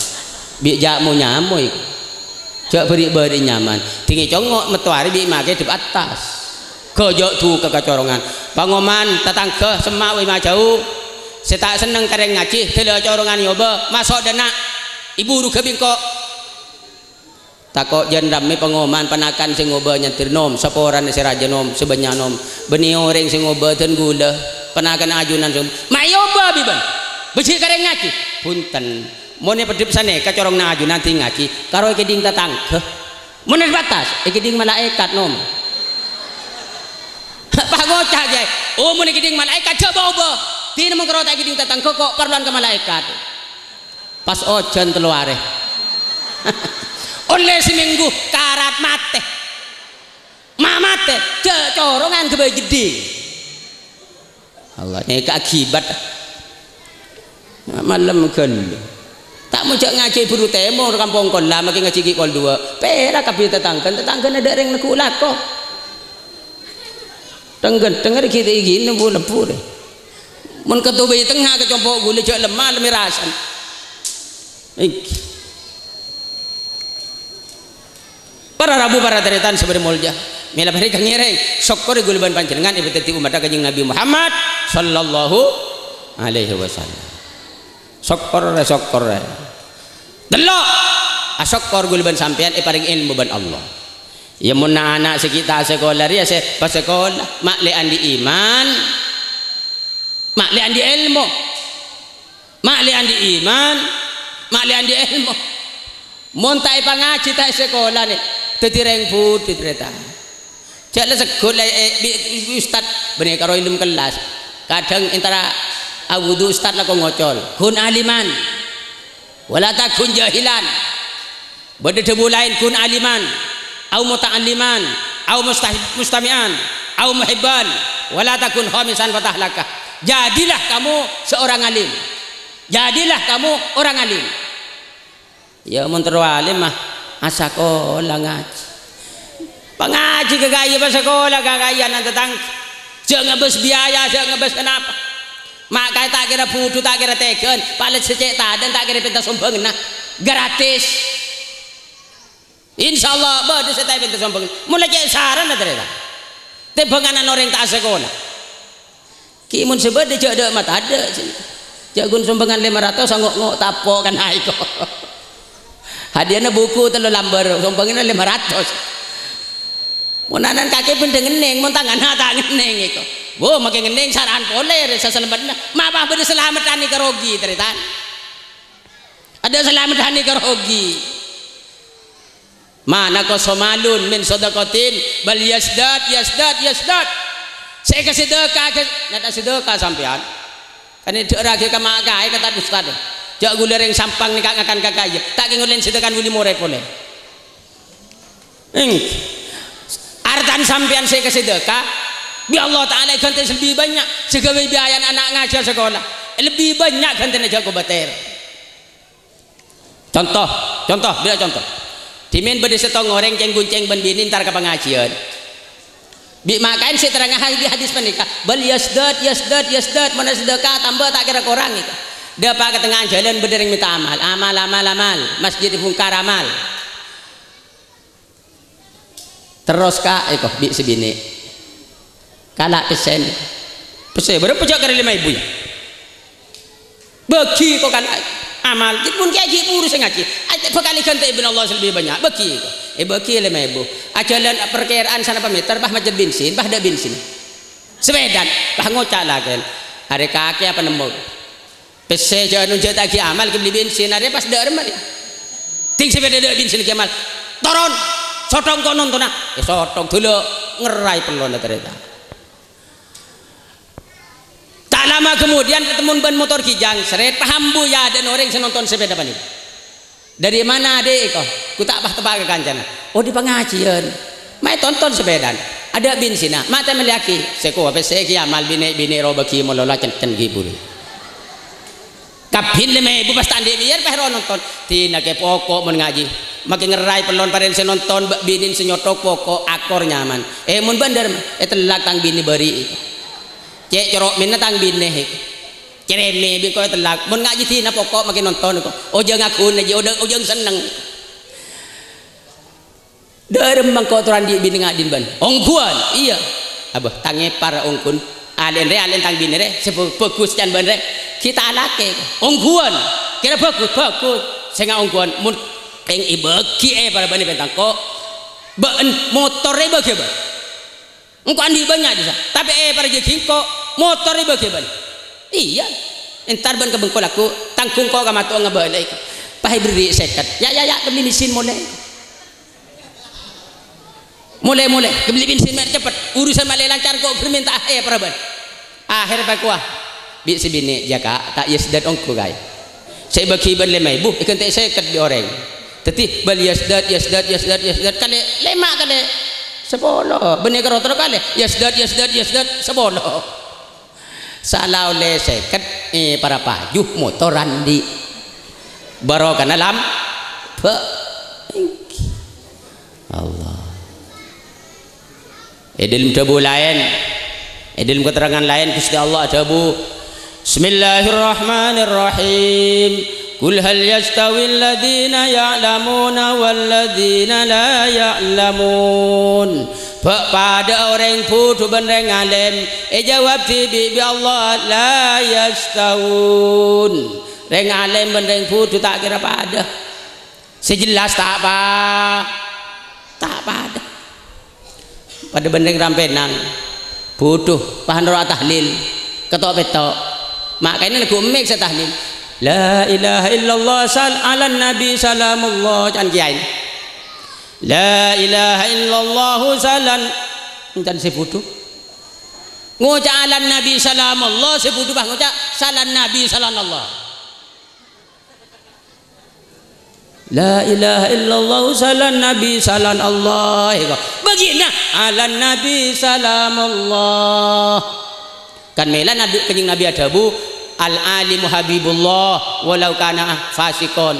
Bi' jhâ' mo-nyamo iku." Jhâ' bâri'-bâri' nyaman. Dingngè congngo' metto arè bi' makè dhep attas. Ghâjâ' duka ka corongan. Pangoman tatangghâ semma' wè majhâu. Sè ta' senneng ka rèng ngajhi, dâlâ corongan èobâ, maso' dâ' enna'. Èburu ghâbingko. Tako' jân rammè pangoman panakan sè ngobâ nyaddhir nom, saporana sè rajâ nom, sè bânnya' nom. Bânnè orèng sè ngobâ dân ghulâ, panakan ajunan sè, "Ma' èobâ bi' bân? Bâjhi' ka rèng ngajhi." Bhunten. Mon èpaddhep sanèka coronganna ajunan ding ngajhi, karo èkèdhing tatangghâ. Mon è batas, èkèdhing malaèkat, nom. Pas ngoca' jâ, "Oh, mon èkèdhing malaèkat, jhâ' bâ-obâ. Dina mon karo ta' èkèdhing tatangghâ, ko' parlowan ka malaèkat." Pas ojhân tello arè. Ollè samènggu, karat matè. Ma' matè, jhâ' corongan ghâbây jeddhing. Allah, nèka akibat. Malem ghâllu. Ta' mo jhâ' ngajhi buru tèmor kampong kolla, makè ngajhi ghi' kol duwâ'. Pèra' kabbhi tatangghâna, tatangghâna dâ' rèng neggu' lako. Tenggen, tenggen ghi' ta' ghi' lebbu-lebbu rè. Mon katobâi tengnga ka compo' ghulâ jhâ' lemma, lemma rasan. Èngghi. Para rabu, para tarètan sè bâdâ molja, mèla parèngghâ ngèrèng, sokkorè ghulâ bân panjhennengngan èpadhâddhi ommaddhâ Kanjeng Nabi Muhammad sallallahu alaihi wasallam. Sokkor, sokkor. Tello', asokkor ghulâ bân sampèyan èparèng èlmo bân Allah. Iyâ, mon na'-ana' sè ghi' ta' asakola rèya sè pasakola, ma' lè andi' iman, ma' lè andi' èlmo. Ma' lè andi' iman, ma' lè andi' èlmo. Mon ta' èpangajhi, ta' èsakola nè, dhâddhi rèng budi, tarètan. Jhâ' la segghut la, eh, bi-, bi ustad bânnè karo èlmo kellas. Kadhâng èntara awudu ustad lako ngocol, "Kun aliman, wala takun jahilan." Bâdâ dhâbu laèn, "Kun aliman, au muta'alliman, au mustah-, mustami'an, au muhibban, wala takun khamisan fatahlaka." Jadilah kamu seorang alim. Jadilah kamu orang alim. Iyâ, mon terro alim mah, asakola ngajhi. Pangajhi kaka'iyâ, pasakola kaka'iyâ, ana' tatangghâ. Jhâ' ngabâs biaya, jhâ' ngabâs kenapa. Ma' kaè ta' kèra budhu, ta' kèra tèghâ'ân, palèt sè cè' tadâ' ta' kèra pènta sombhânganna. Gratis. Insyaallah bâdâ sè ta' èpènta sombhângan. Mon la cè' sarana, tarètan. Tèmbhângan ana' orèng ta' asakola. Ghi' mon sè bâdâ jhâ' dâ' matadâ'. Jhâ' ghun sombhângan lèma ratos, ngo'-ngo' tapo' kan aiko. Hadiyana buku tello lambâr, sombhânganna lèma ratos. Mon anan kakè bhendhâ ngennèng, mon tanganna ta' ngennèng iko. Wo, makè ngennèng sara'an polè rè sasalempetna. Mapa bâdâ salameddhân ka rogi, tarètan. Adâ' salameddhân ka rogi. Ma naqasa malun min shadaqatin bal yazdad, yazdad, yazdad. Sè èkasadhâka, èkas-, nata' sadhâka sampèyan. Kan èdhâ'ârraghi ka ma' kaè, ka Tad Ustad. Jhâ' ghulâ rèng Sampang nèka ngakan kaka'iyâ. Ta' kèngèng lèn sadhâkana wali morè polè. Èngghi. Artana sampèyan sè èkasadhâka, bi' Allah Ta'ala èghântè sè lebbi bânnya'. Sè ghâbây biayana ana' ngajhâr sakola. Lebbi bânnya' ghântèna jhâ' kobâtèr. Conto, conto, bârâ' conto. Dhimèn bâdâ sèttong orèng cèng-goncèng bân binè entar ka pangajiyân. Bi' ma' kaèn sè terrangngaghi hadis panèka, "Bal yazdad, yazdad, yazdad." Mon sadhâka atamba ta' kèra korang, èko. Dâpa' ka tengnga'an jhâlân bâdâ orèng mènta amal. Amal, amal, amal. Masjid dibongkar amal. Terros, Ka', èko, bi' sè binè'. Kala' pèssèna. Pèssè bârâmpa jhâ' karè lèma èbu, yâ? Bâgi, èko, kala' amal. Ghi' pon kèya ghi' buru sè ngajhi. Ajjhâ' bhâkal èghântè bi' Allah sè lebbi bânnya'. Bâgi, èko. Èbâgi lèma èbu. Ajhâlân parkèra'an sanapa mèter, pas majât bensin, pas dâ' bensin. Sapèdana, pas ngoca' lakèn. Arè kakè apa nemmo? Pèssè jhâ' anu jhâta'aghi amal, kabelli bensin, arè pas dâ' remma rè. Ting sapèda dâ' bensin ghi' amal. Toron! Sothong ko' nontonna. Èsothong ghellâ' ngerrai pellona tarètan. Ta' lama kemudian katemmon bân motor Kijang, sèrèt, paham, Bu, yâ, adâ'na orèng sè nonton sapèda panèka. "Dâri mana, Dhi', èko?" Ghu ta' pas teppa' ka kancana. "Oh, dâri pangajiyân." "Ma' ètonton sapèdana." "Adâ' bensinna." "Ma' ta' mellèyaghi." Sèkowa pèssè ghi' amal, binè'-binè' rowa bâgi mololo cèncèn ghi' buru. Kabbhi lèma èbu pas ta' andi' biyar, pas rowa nonton. Dinah kè poko' mon ngajhi. Makè ngerrai pellon parèn sè nonton, bâ-, binèn sè nyothok poko' akor nyaman. Eh, mon bâ'na dâremma, ètellak tang binè bâri'. Cè' coro' mènna tang binè. Cèrèmè bi' engko' ètellak. Mon ngajhi dinah poko' makè nonton ko. Ojhângnga ghun ajhi, ojhâng, ojhâng senneng. Dâremma engko' toron andi' binè ngajhi bân. Ongghuwân, iyâ. Abâ, tang èpar ongghuwân. Alè'en rè, alè'en tang binè rè, sè bhâ-, bhâghus can bân rè. Ghi' ta' alakè. Ongghuwân. Kèra bhâghus, bhâghus. Sènga' ongghuwân. Mon pèng èbâghi èpar bân èpènta engko'. Bâ'en motor rè èbâghi bân. Engko' andi' bânnya' dissa', tapè èpar jâ ghi' engko', motor èbâghi bân. Iyâ, entar bân ka bengko lagghu', tangghung ko' ka mato' ngabâlâi. Pas èberri' sèket. "Yâ, yâ, yâ, kembali bensin molè." "Molè, molè, kembali bensin mè' ceppet. Urusan malè lancar ko' ghâr mènta èpar bân." Akhèr pas kowa, bi' sè binè', "Yâ, Ka', ta' yazdad ongghu kaè. Sè èbâghi bân lèma èbu, èghântè sèket bi' orèng." Dhâddhi, bâl yazdad, yazdad, yazdad, yazdad, kalè lèma' kalè Sapolo. Bânnè karo terro kalè. Yasdad, yasdad, yasdad. Sapolo. Sala ollè sèket, eh, para paju motor andi'. Barokana lambâ'. Èngghi. Allah. È dâlem dhâbu laèn, è dâlem katerrangan laèn, Ghustè Allah adhâbu, "Bismillahirrahmanirrahim. Qul hal yastawil ladzina ya'lamuna wal ladzina la ya'lamun." Bâ' padâ'â orèng budhu bân rèng alèm? Èjâwâb dhibi' bi' Allah, "La yastawun." Rèng alèm bân rèng budhu ta' kèra padâ. Sè jelas ta' pa-, ta' padâ. Padâ bân rèng rampènan. Budhu, pas noro' atahlil. Keto'-peto'. Ma' kaèna lagghu' emmèk sè tahlil. "La ilaha illallah sal-, alan nabi salamullah," can kèyaèna. "La ilaha illallah salan," can sè budhu. Ngoca' "alan nabi salamullah," sè budhu pas ngoca' "salan nabi salanallah." "La ilaha illallah salan nabi salan Allah." Èko. Bâgiyânna, "Alan nabi salam Allah." Kan mèla Nabi, Kanjeng Nabi adhâbu, "Al-alimu habibullah walau kana fasiqon.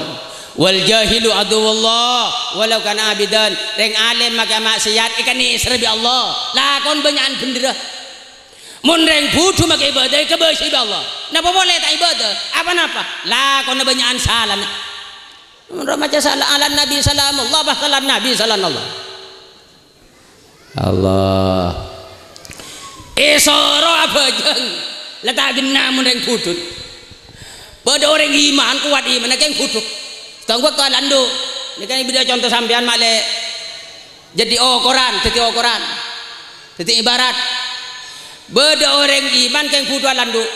Wal jahilu aduwwullah walau kana abidan." Rèng alèm makè maksiat, èkanèser bi' Allah. Lakon bânnya'an bhendherra. Mon rèng budhu makè ibâdâ, èkabâsè bi' Allah. Napa polè ta' ibâdâ? Apa-napa? Lakonna bânnya'an salana. Mon ro maca sala-, "Alan Nabi salamullah," apa "Salan Nabi salanallah"? Allah. Èsoro abhâjâng. La ta' ghenna mon rèng budhu. Bâdâ orèng iman, kowat imanna kèng budhu. Sèttong bâkto alandu'. Nèka bâdâ conto sampèyan malè. Jadi okoran, dhâddhi okoran. Dhâddhi ibarat. Bâdâ orèng iman kèng budhu alandu'.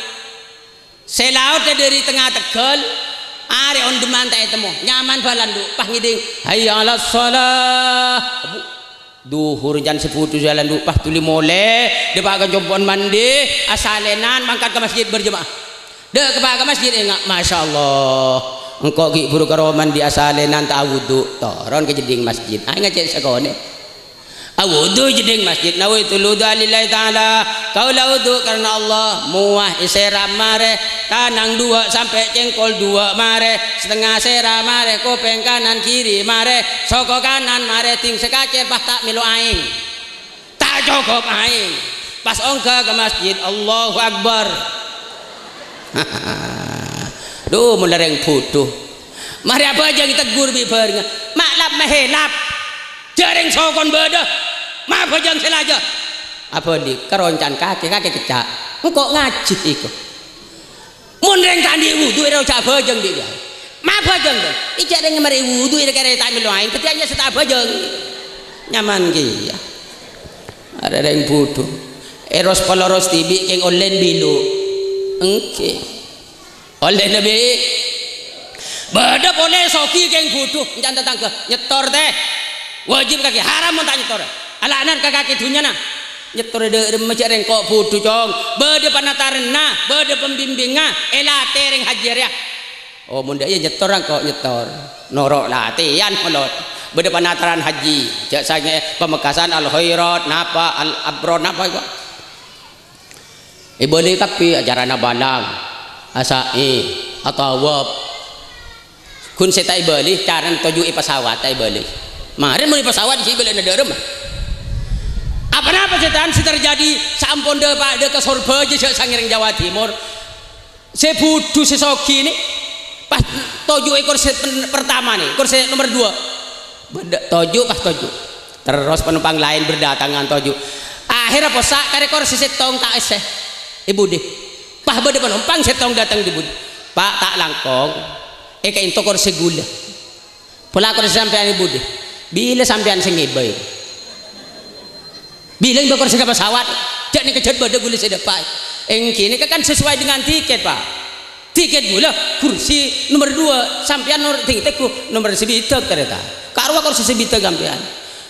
Sè laotta dâri tengnga tegghâl, arè ondhemman ta' ètemmo. Nyaman bâ alandu', pas ngèdhing, "Hayya 'alas shalah." Abu, dhuhur can sè budhu sè alandu', pas dhuli molè, dâpa' ka compo'na mandi, asalènan mangkat ka masjid berjemaah. Dâ', ka, ka masjid, enga', "Masya Allah, engko' ghi' buru karo mandi asalènan ta' awudu'." Toron ka jeddhing masjid. Aènga cè' sakonè'. Awudu' jeddhing masjid, "Nawaitul wudu'a lillahi ta'ala." Kaulâ wudu' karna Allah. Mowa èsèram marè, tanang duwâ' sampè' cèngkol duwâ' marè, satengnga sèra marè, kopèng kanan kiri marè, soko kanan marè, dhing sakacèr pas ta' mèlo aèng. Ta' cokop aèng. Pas ongghâ ka masjid, Allahu Akbar. Dhu, mon la rèng budhu. Marè abhâjâng ètegghur bi' bhârengnga. "Ma' lap mahèlap. Jhâ' rèng sokon bâdâ. Ma' abhâjâng sè lajâ." Abâli' ka roncan kakè, kakè kècca'. "Engko' ngajhi èko." Mon rèng ta' andi' wudu, èro jhâ' abhâjâng bi' iyâ. Ma' abhâjâng, bân. Ijâ' rèng marè wudu, èro kèra ta' mèlo aèng, dhâddhi iyâ sè ta' abhâjâng. Nyaman kèya. Arè rèng budhu. Èros-paloros dhibi' kèng ollèna bilu. Èngghi. Ollèna bi'. Bâdâ polè soghi kèng budhu, èncan tatangghâ. Nyètor, tè. Wajib kakè, haram mon ta' nyètor. Ala'nat ka kakè dhunnyana. Nyètor dâ' remma jhâ' rèng ko' budhu, Cong. Bâdâ panataranna, bâdâ pembimbingnga, èlatè rèng hajji arèya. Oh, mon dâ' iyâ nyètor, engko' nyètor. Noro' latèyan, malolo. Bâdâ panataran hajji. Jhâ' sangè Pamekasan, Al-Khairat, napa, Al-Abrar, napa, kok. Èbâli kabbhi acarana balang, asa'i, atawaf. Ghun sè ta' èbâli, carana toju' è pesawat ta' èbâli. Marèn mon è pesawat ghi' bâlâna dâ' remma. Apa-napa sètan sè terjadi saampon dâ-, pa-, dâ' ka Sorbhâjâ jhâ' sangèrèng Jawa Timur. Sè budhu sè soghi nè, pas toju' è korsè pen-, pertama nè, korsè nomer dua. Bâdâ toju', pas toju'. Terros panompang laèn berdatangan toju'. Akhèrra possa' karè korsè sèttong ta' essè. È budhi. Pas bâdâ panompang sèttong dâteng è budhi. "Pak, ta' langkong. Èkaènto korsè ghulâ." "Pola korsè sampèyan è budhi." "Bilâ sampèyan sè ngèbâ?" "Bilâ ngèbâ korsè ka pesawat? Jhâ' nèka jhât bâdâ ghulâ sè dâpa'." "Èngghi, nèka kan sesuai dengan tiket, Pak." "Tiket ghulâ, kursi nomer dua, sampèyan nor-, ding-, tèggu nomer sè bidhâk, tarètan. Karowa korsè sè bidhâk sampèyan.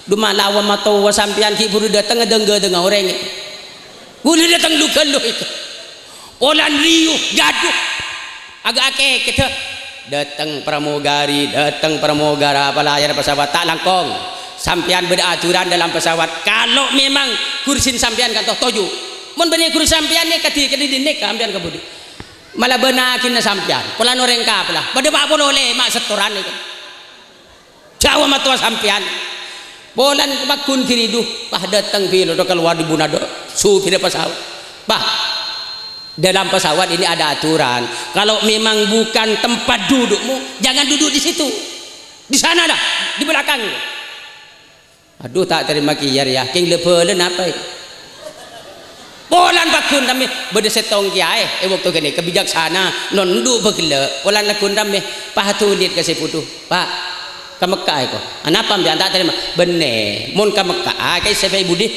Dhu malawa matowa sampèyan ghi' buru dâteng adhâng-ghâdhângnga orèng. Ghulâ dâteng lu-ghâllu èko. Polana liyu, ghâdhu. Agâ' akèkèdhâ." Dâteng pramugari, dâteng pramugara, palayar pesawat, ta' langkong. Sampèyan bâdâ aturan dalam pesawat. Kalau memang kursin sampèyan kantos toju'. Mon bânnè kursi sampèyan nèka kadhi, kadhi nèka sampèyan ka budi. Mala bâna akhirna sampèyan. Polana orèng kapella. Padâ pa' polo lèma' setoran nèka. Jhâ' wa mattowa sampèyan. Polana pagghun ghiridu, pas dâteng pilot kalowar dâri buna dâ', supirra pesawat. "Pak, dalam pesawat ini ada aturan. Kalau memang bukan tempat dudukmu, jangan duduk di situ. Di sana dah, di belakang." Aduh, ta' tarèma kèya rèya. Kèng la-bâlâ napa, è? Polana pagghun tammè bâdâ sèttong kèyaè, è, bâkto ghânèka bijaksana, nondhu' bâghellâ'. Polana laghun tammè, pas atolèt ka sè bhudhu. "Pak, ka Mekkah, è, ko." "Anapa, sampèyan ta' tarèma?" "Bânnè, mon ka Mekkah, a, ka'issa pèè budi."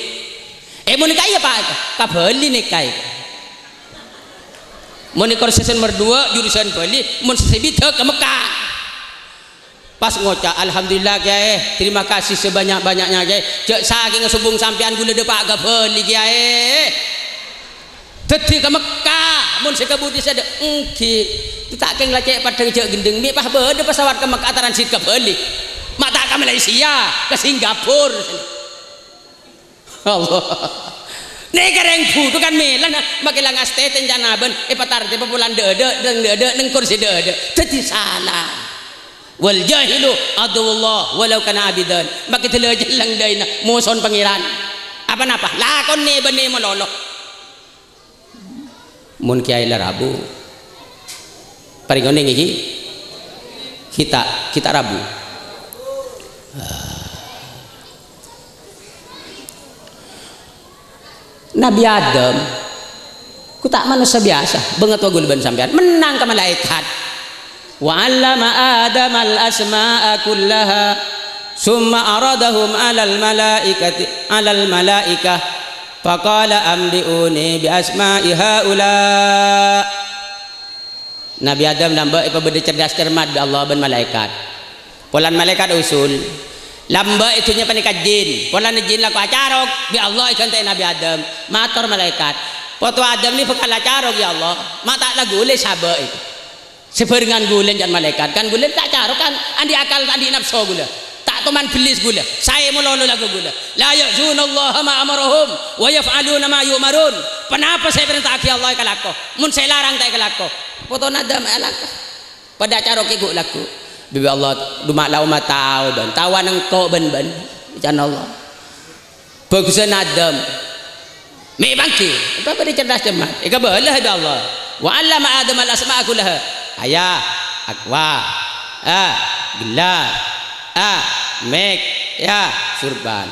"È, mon ka'issa, Pak, ka Bali nèka, è, ko." Mon è kursi sè nomer dua, jurusan Bali, mon sè bidhâk ka Mekkah. Pas ngoca', "Alhamdulillah, Kèyaè. Terima kasih sebanyak-banyaknya, Kèyaè. Jhâ' sakènga sobung sampèyan ghulâ dâpa' ka Bali, Kèyaè. Dhâddhi ka Mekkah, mon sè ka budi sè dâ', èngghi. Ta' kèng la cè' padhâng jhâ' ghendheng, mè' pas bâdâ pesawat ka Mekkah transit ka Bali. Ma' ta' ka Malaysia, ka Singapura." Allah. Nèka rèng bhudhu kan mèla, na, makè la ngastètè ca'na bân, èpatartèbâ polana dâ'-adâ', neng dâ'-adâ', neng kursi dâ'-adâ'. Dhâddhi sala. "Wal jahilu aduwwullah walau kana abidan." Makè dâlâ jelleng dâina, mosona Pangèran. Apa-napa? Lakona bânnè malolo. Mon kèyaè la rabu, parèng onèng, ghi? Kita, kita rabu. Nabi Adam, ghu ta' manossa biyasa, bângatowa ghulâ bân sampèyan, mennang ka malaèkat. "Wa 'allama Adamal asma'a kullaha, tsumma 'aradhahum 'alal malaikati, 'alal malaikah, faqala, 'Anbi'uni bi asma'i haula.'" Nabi Adam lambâ' èpabâdâ cerdas cermat bi' Allah bân malaèkat. Polana malaèkat usul, lambâ' è dhunnya panèka jin. Polana jin lako acarok, bi' Allah èghântè'è Nabi Adam. Mator malaèkat, "Poto Adam nè bhâkal acarok, ya Allah. Ma' ta' la ghulâ sabâ' èko." Sè bhârengngan ghulâ ca'na malaèkat, kan ghulâ ta' carok, kan andi' akal, ta' andi' napso ghulâ. Ta' toman bellis ghulâ, saè malolo lagu ghulâ. "La ya'sunallaha ma amarahum wa yaf'aluna ma yu'marun." Ponapa sè èparènta'aghi Allah èkalako, mon sè èlarang ta' èkalako. Potona Adam èkalako. Padâ acarokè ghu' lagu. Bi' Allah, "Duma' la omma tao bân, taowa nengko' bân-bân," ca'na Allah. Bhâghusân Adam. Mè' pangghi, èpabâdâ cerdas cermat. Èkabâlâ bi' Allah. "Wa 'allama Adamal asma'a kullaha." Ayah, akwa, a, gellas, a, mèk, ya, surban.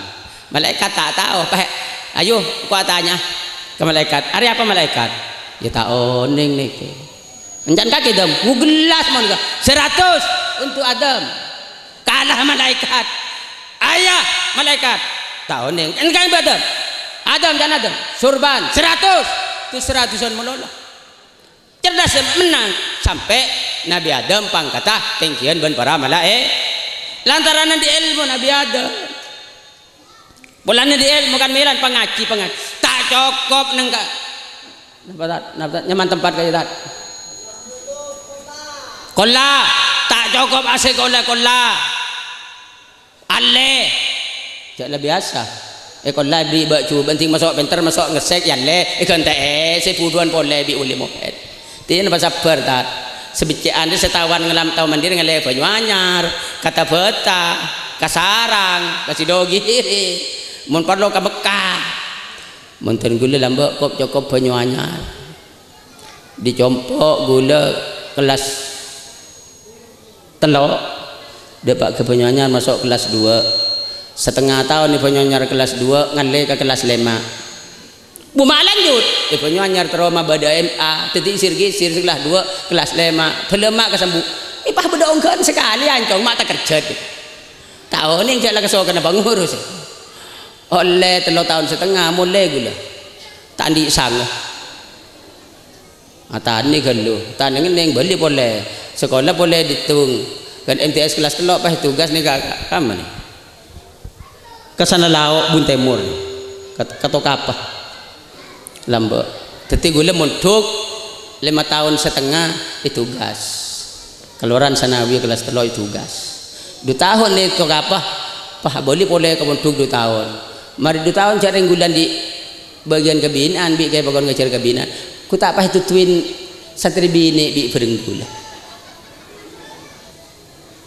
Malaèkat ta' tao, pè'. Ayo, engko' atanya ka malaèkat. "Arè apa, malaèkat?" "Ya, ta' onèng nèkè." Encan kakè, Dam. Wu, gellas mon ka. "Seratus untuk Adam." Kalah malaèkat. "Ayah, malaèkat." "Ta' onèng." "Engkang Adam." "Adam, ca'na Adam." "Surban." "Seratus." Itu seratusan malolo. Cerdas mennang. Sampè' Nabi Adam pangkatta tènggiyân bân para malaè-, lantaran andi' èlmo Nabi Adam. Polana andi' èlmo kan mèlan pangajhi, pangajhi. Ta' cokop neng ka-, napa, Tat? Napa, Tat? Nyaman tempat kaya, Tat? Kolla. Ta' cokop asèkola kolla. Allè. Jhâ' la biyasa. Èkolla èberri' bâ'ju, bhânḍhing maso' pènter, maso' ngessèk, èallè, èghântè'è sè bhudhuwân polè bi' Uli Mohed. Tè napa sabbhâr, Tat? Sabhâjjhâ'ân rè sè tao ngalam tao manḍhir ngallè bânyu anyar, ka Tabata, ka Sarang, ka Sidogiri. Mon parlo ka Mekkah. Mon dhân ghulâ lambâ' kop-cokop bânyu anyar. Dhi compo' ghulâ kellas tello', dâpa' ka bânyu anyar maso' kellas dua. Satengnga taon è bânyu anyar kellas dua, ngallè ka kellas lèma'. Bu ma' lanjut, è bânyu anyar terro mabâdâ M A, dhâddhi sir-ghissir sè kellas dua, kellas lèma', bâlâmma' ka Sambu. È pas bâdâ ongghâ'ân sakalè, ancong ma' takerjhât. Ta' onèng jhâ' la kasokanna pangurus. Ollè tello taon satengnga, molè ghulâ. Ta' anḍi' sango. Atanè ghâllu, ta' neng-enneng bâli polè. Sakola polè ḍittung. Kan M T S kelas tello' pas tugas nèka ka, ka mana? Ka sana lao' Bun Tèmor. Ka, ka Tokapa. Lambâ'. Dhâddhi ghulâ mondhuk lèma taon satengnga ètugas. Kalowaran sanawi kelas tello' ètugas. Ḍu taon nè Tokapa. Pas abâli polè ka pondhuk du taon. Marè du taon jhâ' rèng ghulâ andi' bâgiyân kabina'an, bi' kè pakon ngajhâr kabina'an. Ghu ta' pas èduduwin santrè binè' bi' bhâreng ghulâ.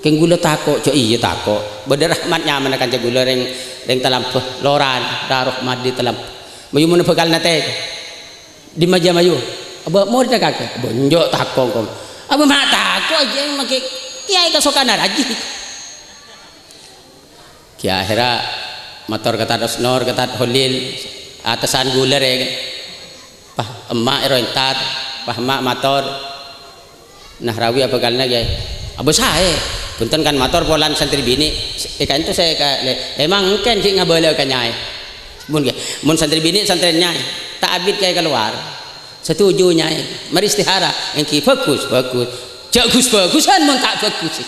Kèng ghulâ tako', jhâ' iyâ tako'. Bâdâ Rahmat nyamana kanca ghulâ rèng, rèng Talambâ, lorana, Rahmat di Talambâ. Mayu mon bhâkal natè. Dimma jhâ' mayu. Abâ' morèdda kakè. Abâ' enjâ' tako', kong. Abâ' ma' tako' ajâ, makè kèyaè kasokanna rajhi. Ghi akhèrra mator ka Tad Osnor, ka Tad Holil, atessan ghulâ rè. Pas emma' èro èntar, pas emma' mator. Nahrawi abhâkalna, Kèyaè. Abâ' saè. Bhunten kan mator polana santrè binè'. È, ka'ènto saè ka, lè, emang engkèn ghi' ngabâlâ ka nyaè. Mon, Kèyaè, mon santrè binè' santrèna nyaè, ta' abit Kèyaè kalowar. Setuju, Nyaè. Marè istihara. Èngghi, bhâghus, bhâghus. Jhâ' ghus-bhâghusan mon ta' bhâghus.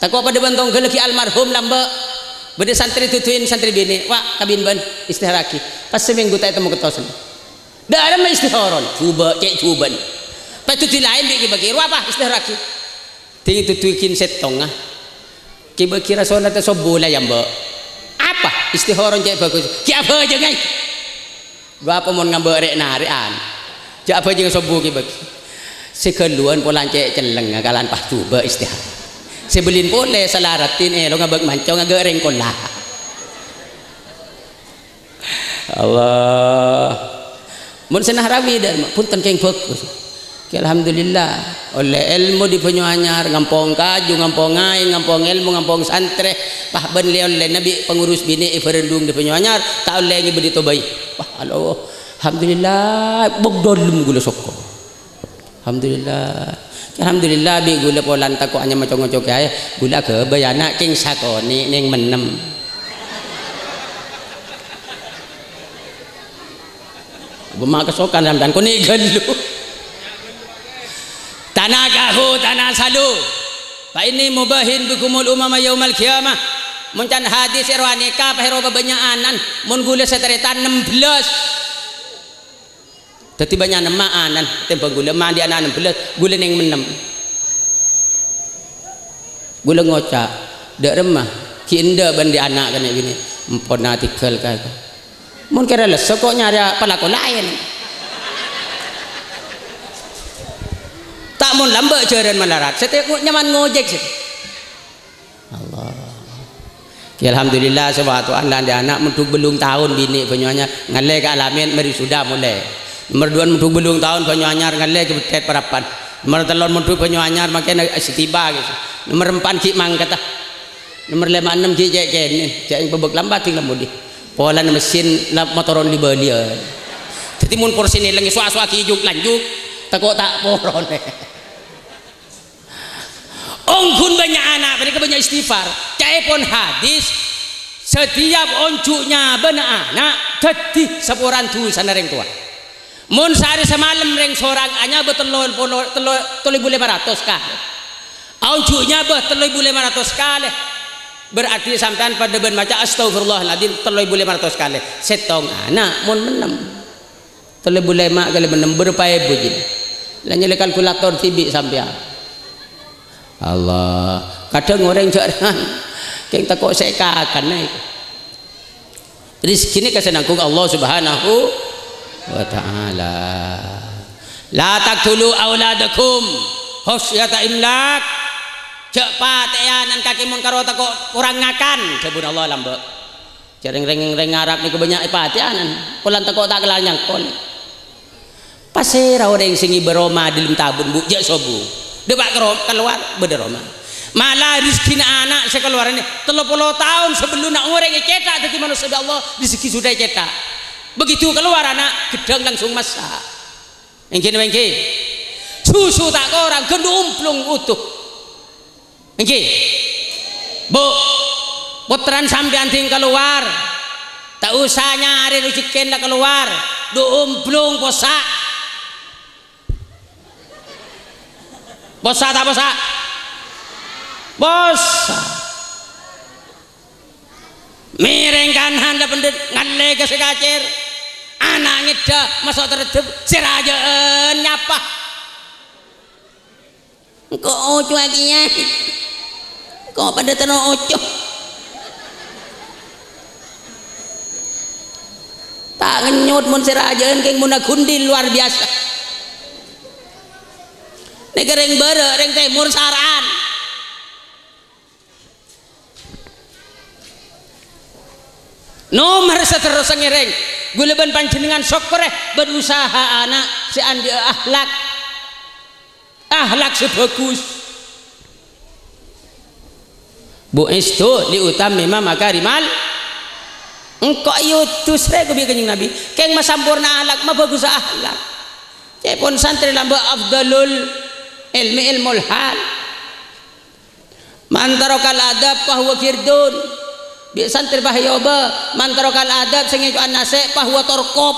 Tako' padâ bân tongghâl ghi almarhum lambâ'. Bâdâ santrè duduwin santrè binè', "Wa', kabin bân, istihara'aghi." Pas samènggu ta' ètemmo kettosan. Dâ'remma istiharana, jhubâ', cè' jhubâ'na. Pas duduwi laèn bi' Kè Bâgi, "Rowa apa istihara'aghi?" Ding duduwi ghin sèttonga. Kè Bâgi rasona ta' sobbhu la yâ, Mbâ'. "Apa? Istiharana cè' bhâghus." "Ghi' abhâjângnga." Bâ' apa mon ngambâ' rè'-narè'an? Jhâ' abhâjâng sobbhu Kè Bâgi. Sè ghâlluwân polana cè' cellengnga kalan pas jhubâ' istihara. Sè bellin polè salaradhin èlongnga bâk manco ngaghâ' rèng kolla. Allah. Mon sè Nahrawi, dâ' remma, bhunten kèng bhâghus. Oke, alhamdulillah, ollè èlmo dâri Bânyoanyar, ngampong kaju, ngampong aèng, ngampong èlmo, ngampong santrè, pas bân lè-ollèna bi' pangurus binè' è Barendung dâri Bânyoanyar, ta' ollè ngibâ dâri Tobai. Wah, Allah, alhamdulillah, bâk dâlem ghulâ soko. Alhamdulillah. Alhamdulillah, bi' ghulâ polana tako' anyama co-ngoco kèyaè, ghulâ aghâbây ana' kèng sakonè' nèng mennem. Bemma kasokan sampeyan, konè' ghâllu. "Tanakahu tanasalu, fa inni mubahin bikumul umama yaumal qiyamah." Mon can hadis èro anèka, pas èro bâbânya'anan, mon ghulâ sè tarètan nem bellâs. Dâddhi bânnya' nemma' anan, tèmbhâng ghulâ, emma' andi' ana' nem bellâs, ghulâ nèng mennem. Ghulâ ngoca', "Dâ' remma, ghi' endâ' bân dâri ana' kanè' binè', emponna tèghâl kaè." Mon kèra lesso, ko' nyarè palako laèn. Ta' mon lambâ' jhârân malarat, sè tè-, nyaman ngojek sè. Allah. Oke, alhamdulillah, sè bâtowan la andi' ana' mondhuk bâllung taon binè' Bânyoanyar, ngallè ka Alamin, marè sudah molè. Nomer duwâ' mondhuk bâllung taon Bânyoanyar, ngallè ka Bettèt Parapan. Nomer tello' mondhuk Bânyoanyar, mangkèn sè tiba, gitu. Nomer empa' ghi' mangkata. Nomer lèma' ennem ghi' cè' kènè', cè' pabâk lambat ding lamodi. Polana mesin la motoron li-bâliyân. Dâddhi mon porsèna èlèng, sowa-sowa ghi' juk-lanjuk, tako' ta' poron. Ongghun bânnya' ana' panèka bânnya' istighfar. Ca'èpon hadis, setiap onjhu' nyabâna ana' dâddhi saporana dhusana rèng towa. Mon saarè samalem rèng sorang anyabâ tello polo, tello, tello èbu lèma ratos kalè. Aonjhu' nyabâ tello èbu lèma ratos kalè. Berarti sampèyan padâ bân maca astaghfirullahaladzim tello èbu lèma ratos kalè. Sèttong ana' mon mennem. Tello èbu lèma' kalè mennem, bârâmpa èbu, jin? La nyèlè kalkulator dhibi' sampèyan. Allah, kadhâng orèng jhâ' rèng, kèng tako' sè èkakan, eh. Rizkina kasè nanggung Allah Subhanahu wa Ta'ala. "La taqtulu auladakum khasyata imlaq." Jhâ' patè'è ana'na kakè mon karo tako' korang ngakan, dhâbuna Allah lambâ'. Jhâ' rèng-, rèng-, rèng Arab nèko bânnya' èpatè'anan, polana tako' ta' kèla nyangkol. Pasèra orèng sè ngibâ roma dâlem tabun, Bu', jhâ' sobung. Dâpa' ka ro-, kalowar, bâdâ roma. Mala rejhekkèna ana' sè kalowaranna tello polo taon sabellunna orèng ècèthak dâddhi manossa bi' Allah, rejhekkè sodhâ ècèthak. Begitu kalowar ana', ghedhâng langsung massa'. Èngghi napa èngghi? Susu ta' korang, ghândhu omplong oto. Èngghi? Bu', pottrana sampèyan dhing kalowar. Ta' osa nyarè rejhekkèna la kalowar. Dhu omplong possa'. Possa' ta' possa'? Possa'. Mèrèng kanan la pendhet, ngallè ka sè kacèr. Ana' ngèdhâ, maso' tareddhep, sè rajâ'ân nyapa. Engko' oco' kèya. Engko' padâ terro oco'. Ta' ngennyot mon sè rajâ'ân kèng monna gundhil luar biasa. Nèka rèng bârâ', rèng tèmor sara'an. Nomer saterrossa ngèrèng, ghulâ bân panjhennengngan sokkorè bân usaha ana' sè andhi'â akhlak. Akhlak sè bhâghus. "Bu'istu li utammima makarimal." Engko' èotos rè bi' Kanjeng Nabi, kèng masamporna akhlak, mabhâghusa akhlak. Ca'èpon santrè lambâ' afdalul ilmi ilmul hal. "Man tarakal adab fahuwa khirdun." Bi' santrè bâ' èobâ, "Man tarakal adab," sè ngèco'an nasè', "fahuwa torkop."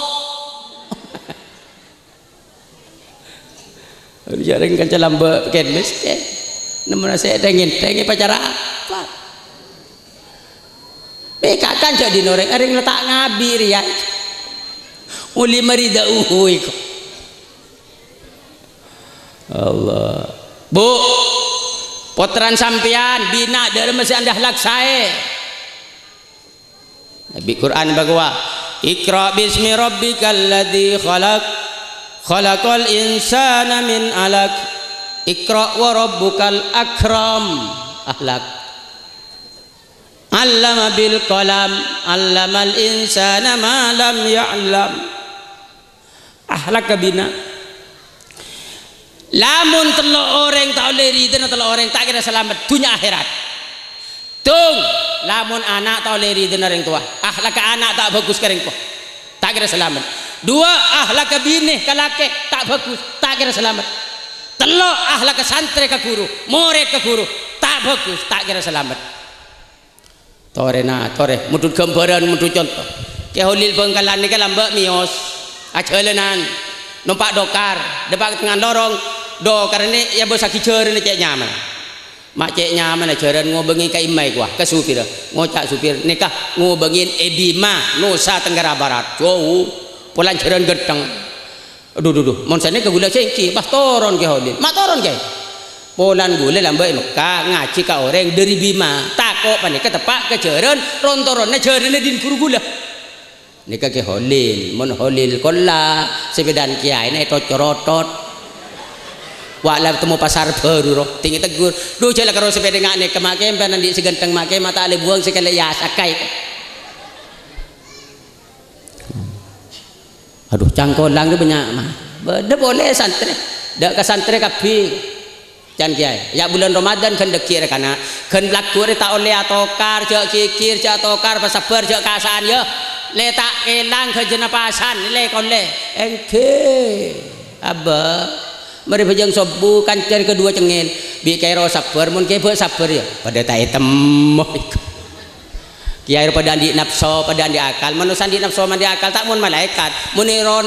Jhâ' rèng kanca lambâ' kèn mèskèn. Nemmo nasè' tèngèn, tèngèn pacara apa? Mè' kakan jhâ' dinah orèng, orèng la ta' ngabi rèya. Uli marida uhui ko. Allah. Bu, pottrana sampèyan, binah dâremma sè andâ' akhlak saè. Bi' Qur'an bâghuwâ, "Iqra' bismi rabbikal ladzi khalaq, khalaqal insana min 'alaq, iqra' wa rabbukal akram." Akhlak. "'Allama bil qalam, 'allamal insana ma lam ya'lam." Akhlak kabina. Lamon tello' orèng ta' ollè ridhâna tello' orèng, ta' kèra salamet dhunnya akhèrat. Dong, lamon ana' ta' ollè ridhâna rèng towa, akhlakka ana' ta' bhâghus ka rèng towa, ta' kèra salamet. Duwâ', akhlakka binè ka lakè ta' bhâghus, ta' kèra salamet. Tello', akhlakka santrè ka ghuru, morèd ka ghuru, ta' bhâghus, ta' kèra salamet. Torèna, torè, mondhut ghâmbhârân, mondhut conto. Kè Holil Bhângkalan nèka lambâ' mèyos, ajhâlânan, nompa' dokar, dâpa' ka tengnga lorong, dokar nè èabâsaghi jhârânna cè' nyamana. Ma' cè' nyamana jhârân ngobângè ka imma èkowa, ka supirra. Ngoca' supir, "Nèka ngobângèn è Bima, Nusa Tenggara Barat." Jhâu, polana jhârân ghenteng. Adhu, dhu, dhu, mon sanèka ghulâ sèngki, pas toron Kè Holil. Ma' toron, Kè. Polana ghulâ lambâ' è Mekka, ngajhi ka orèng dhâri Bima. Tako' panèka teppa' ka jhârân, ron-toronna jhârânna dhin ghuru ghulâ. Nèka Kè Holil, mon Holil kolla, sepèdana kèyaèna ètot-corotot. Wa' la temmo pasar bhâru, ro, tèngè tegghur. "Dhu, jhâ' la karo sepèda nga' nèka, ma' kèmpèn andi' sè ghenteng, ma' kèma ta' lè buwâng sè kalè yas, akkaè." Adhu, cangkolang rè bânnya', ma. Bâdâ polè santrè. Dâ' ka santrè kabbhi. Can Kèyaè, ya' bulân Ramadan ghân dhâggi' rè kana'. Ghân lagghu' rè ta' ollè atokar, jhâ' ghighir, jhâ' atokar, pasabbhâr, jhâ' kasa'an, yâ. Lè ta' kèlang ghâjâna pasan, lè-kollè. Èngghi. Abbâ. Marè bhâjâng sobbhu, kanca rè kaduwâ cengngel. Bi' kèro sabbhâr, mon kèbâ' sabbhâr, yâ. Padâ ta' ètemmo. Kèyaè rè padâ andi' napso, padâ andi' akal. Manossa andi' napso, andi' akal, ta' mon malaèkat. Mon èro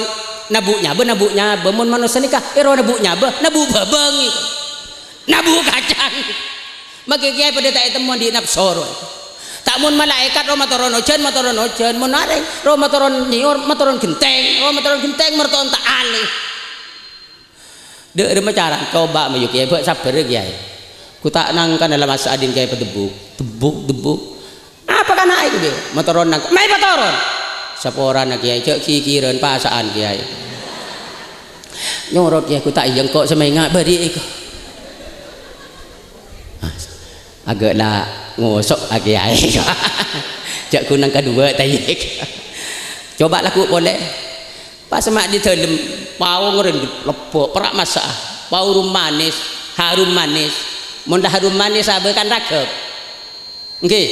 nabu' nyabâ, nabu' nyabâ. Mon manossa nèka èro nabu' nyabâ, nabu' bhâbâng. Nabu' kacang. Makè kèyaè padâ ta' ètemmo andi' napso rowa. Ta' mon malaèkat rowa matoron ojhân, matoron ojhân. Mon arèng rowa matoron nyèyor, matoron ghentèng. Rowa matoron ghentèng, merto'on ta' alè. Dâ' remma cara, coba mayu kèyaè, bâ' sabbhâr kèyaè. Ghu ta' nangkana la masa' adhin kèyaè padebbuk. Debbuk, debbuk. Apa kana' èko, Kè? Matoron nangka. Mayu patoron. Saporana kèyaè, jhâ' ghighirân, pasa'an kèyaè. Nyorot kèyaè, ghu ta' iyâ engko' sè maènga' bâri' èko. Ah, aghâ' la ngoso' a kèyaè. Jhâ' ghunang kaduwâ ta' iyâ. Coba lagghu' polè. Pas ma' dâlem, pao ngorèng lebbâ', pèra' masa', pao rum manis, harum manis. Mon la harum manis, abâ' kan ragep. Èngghi,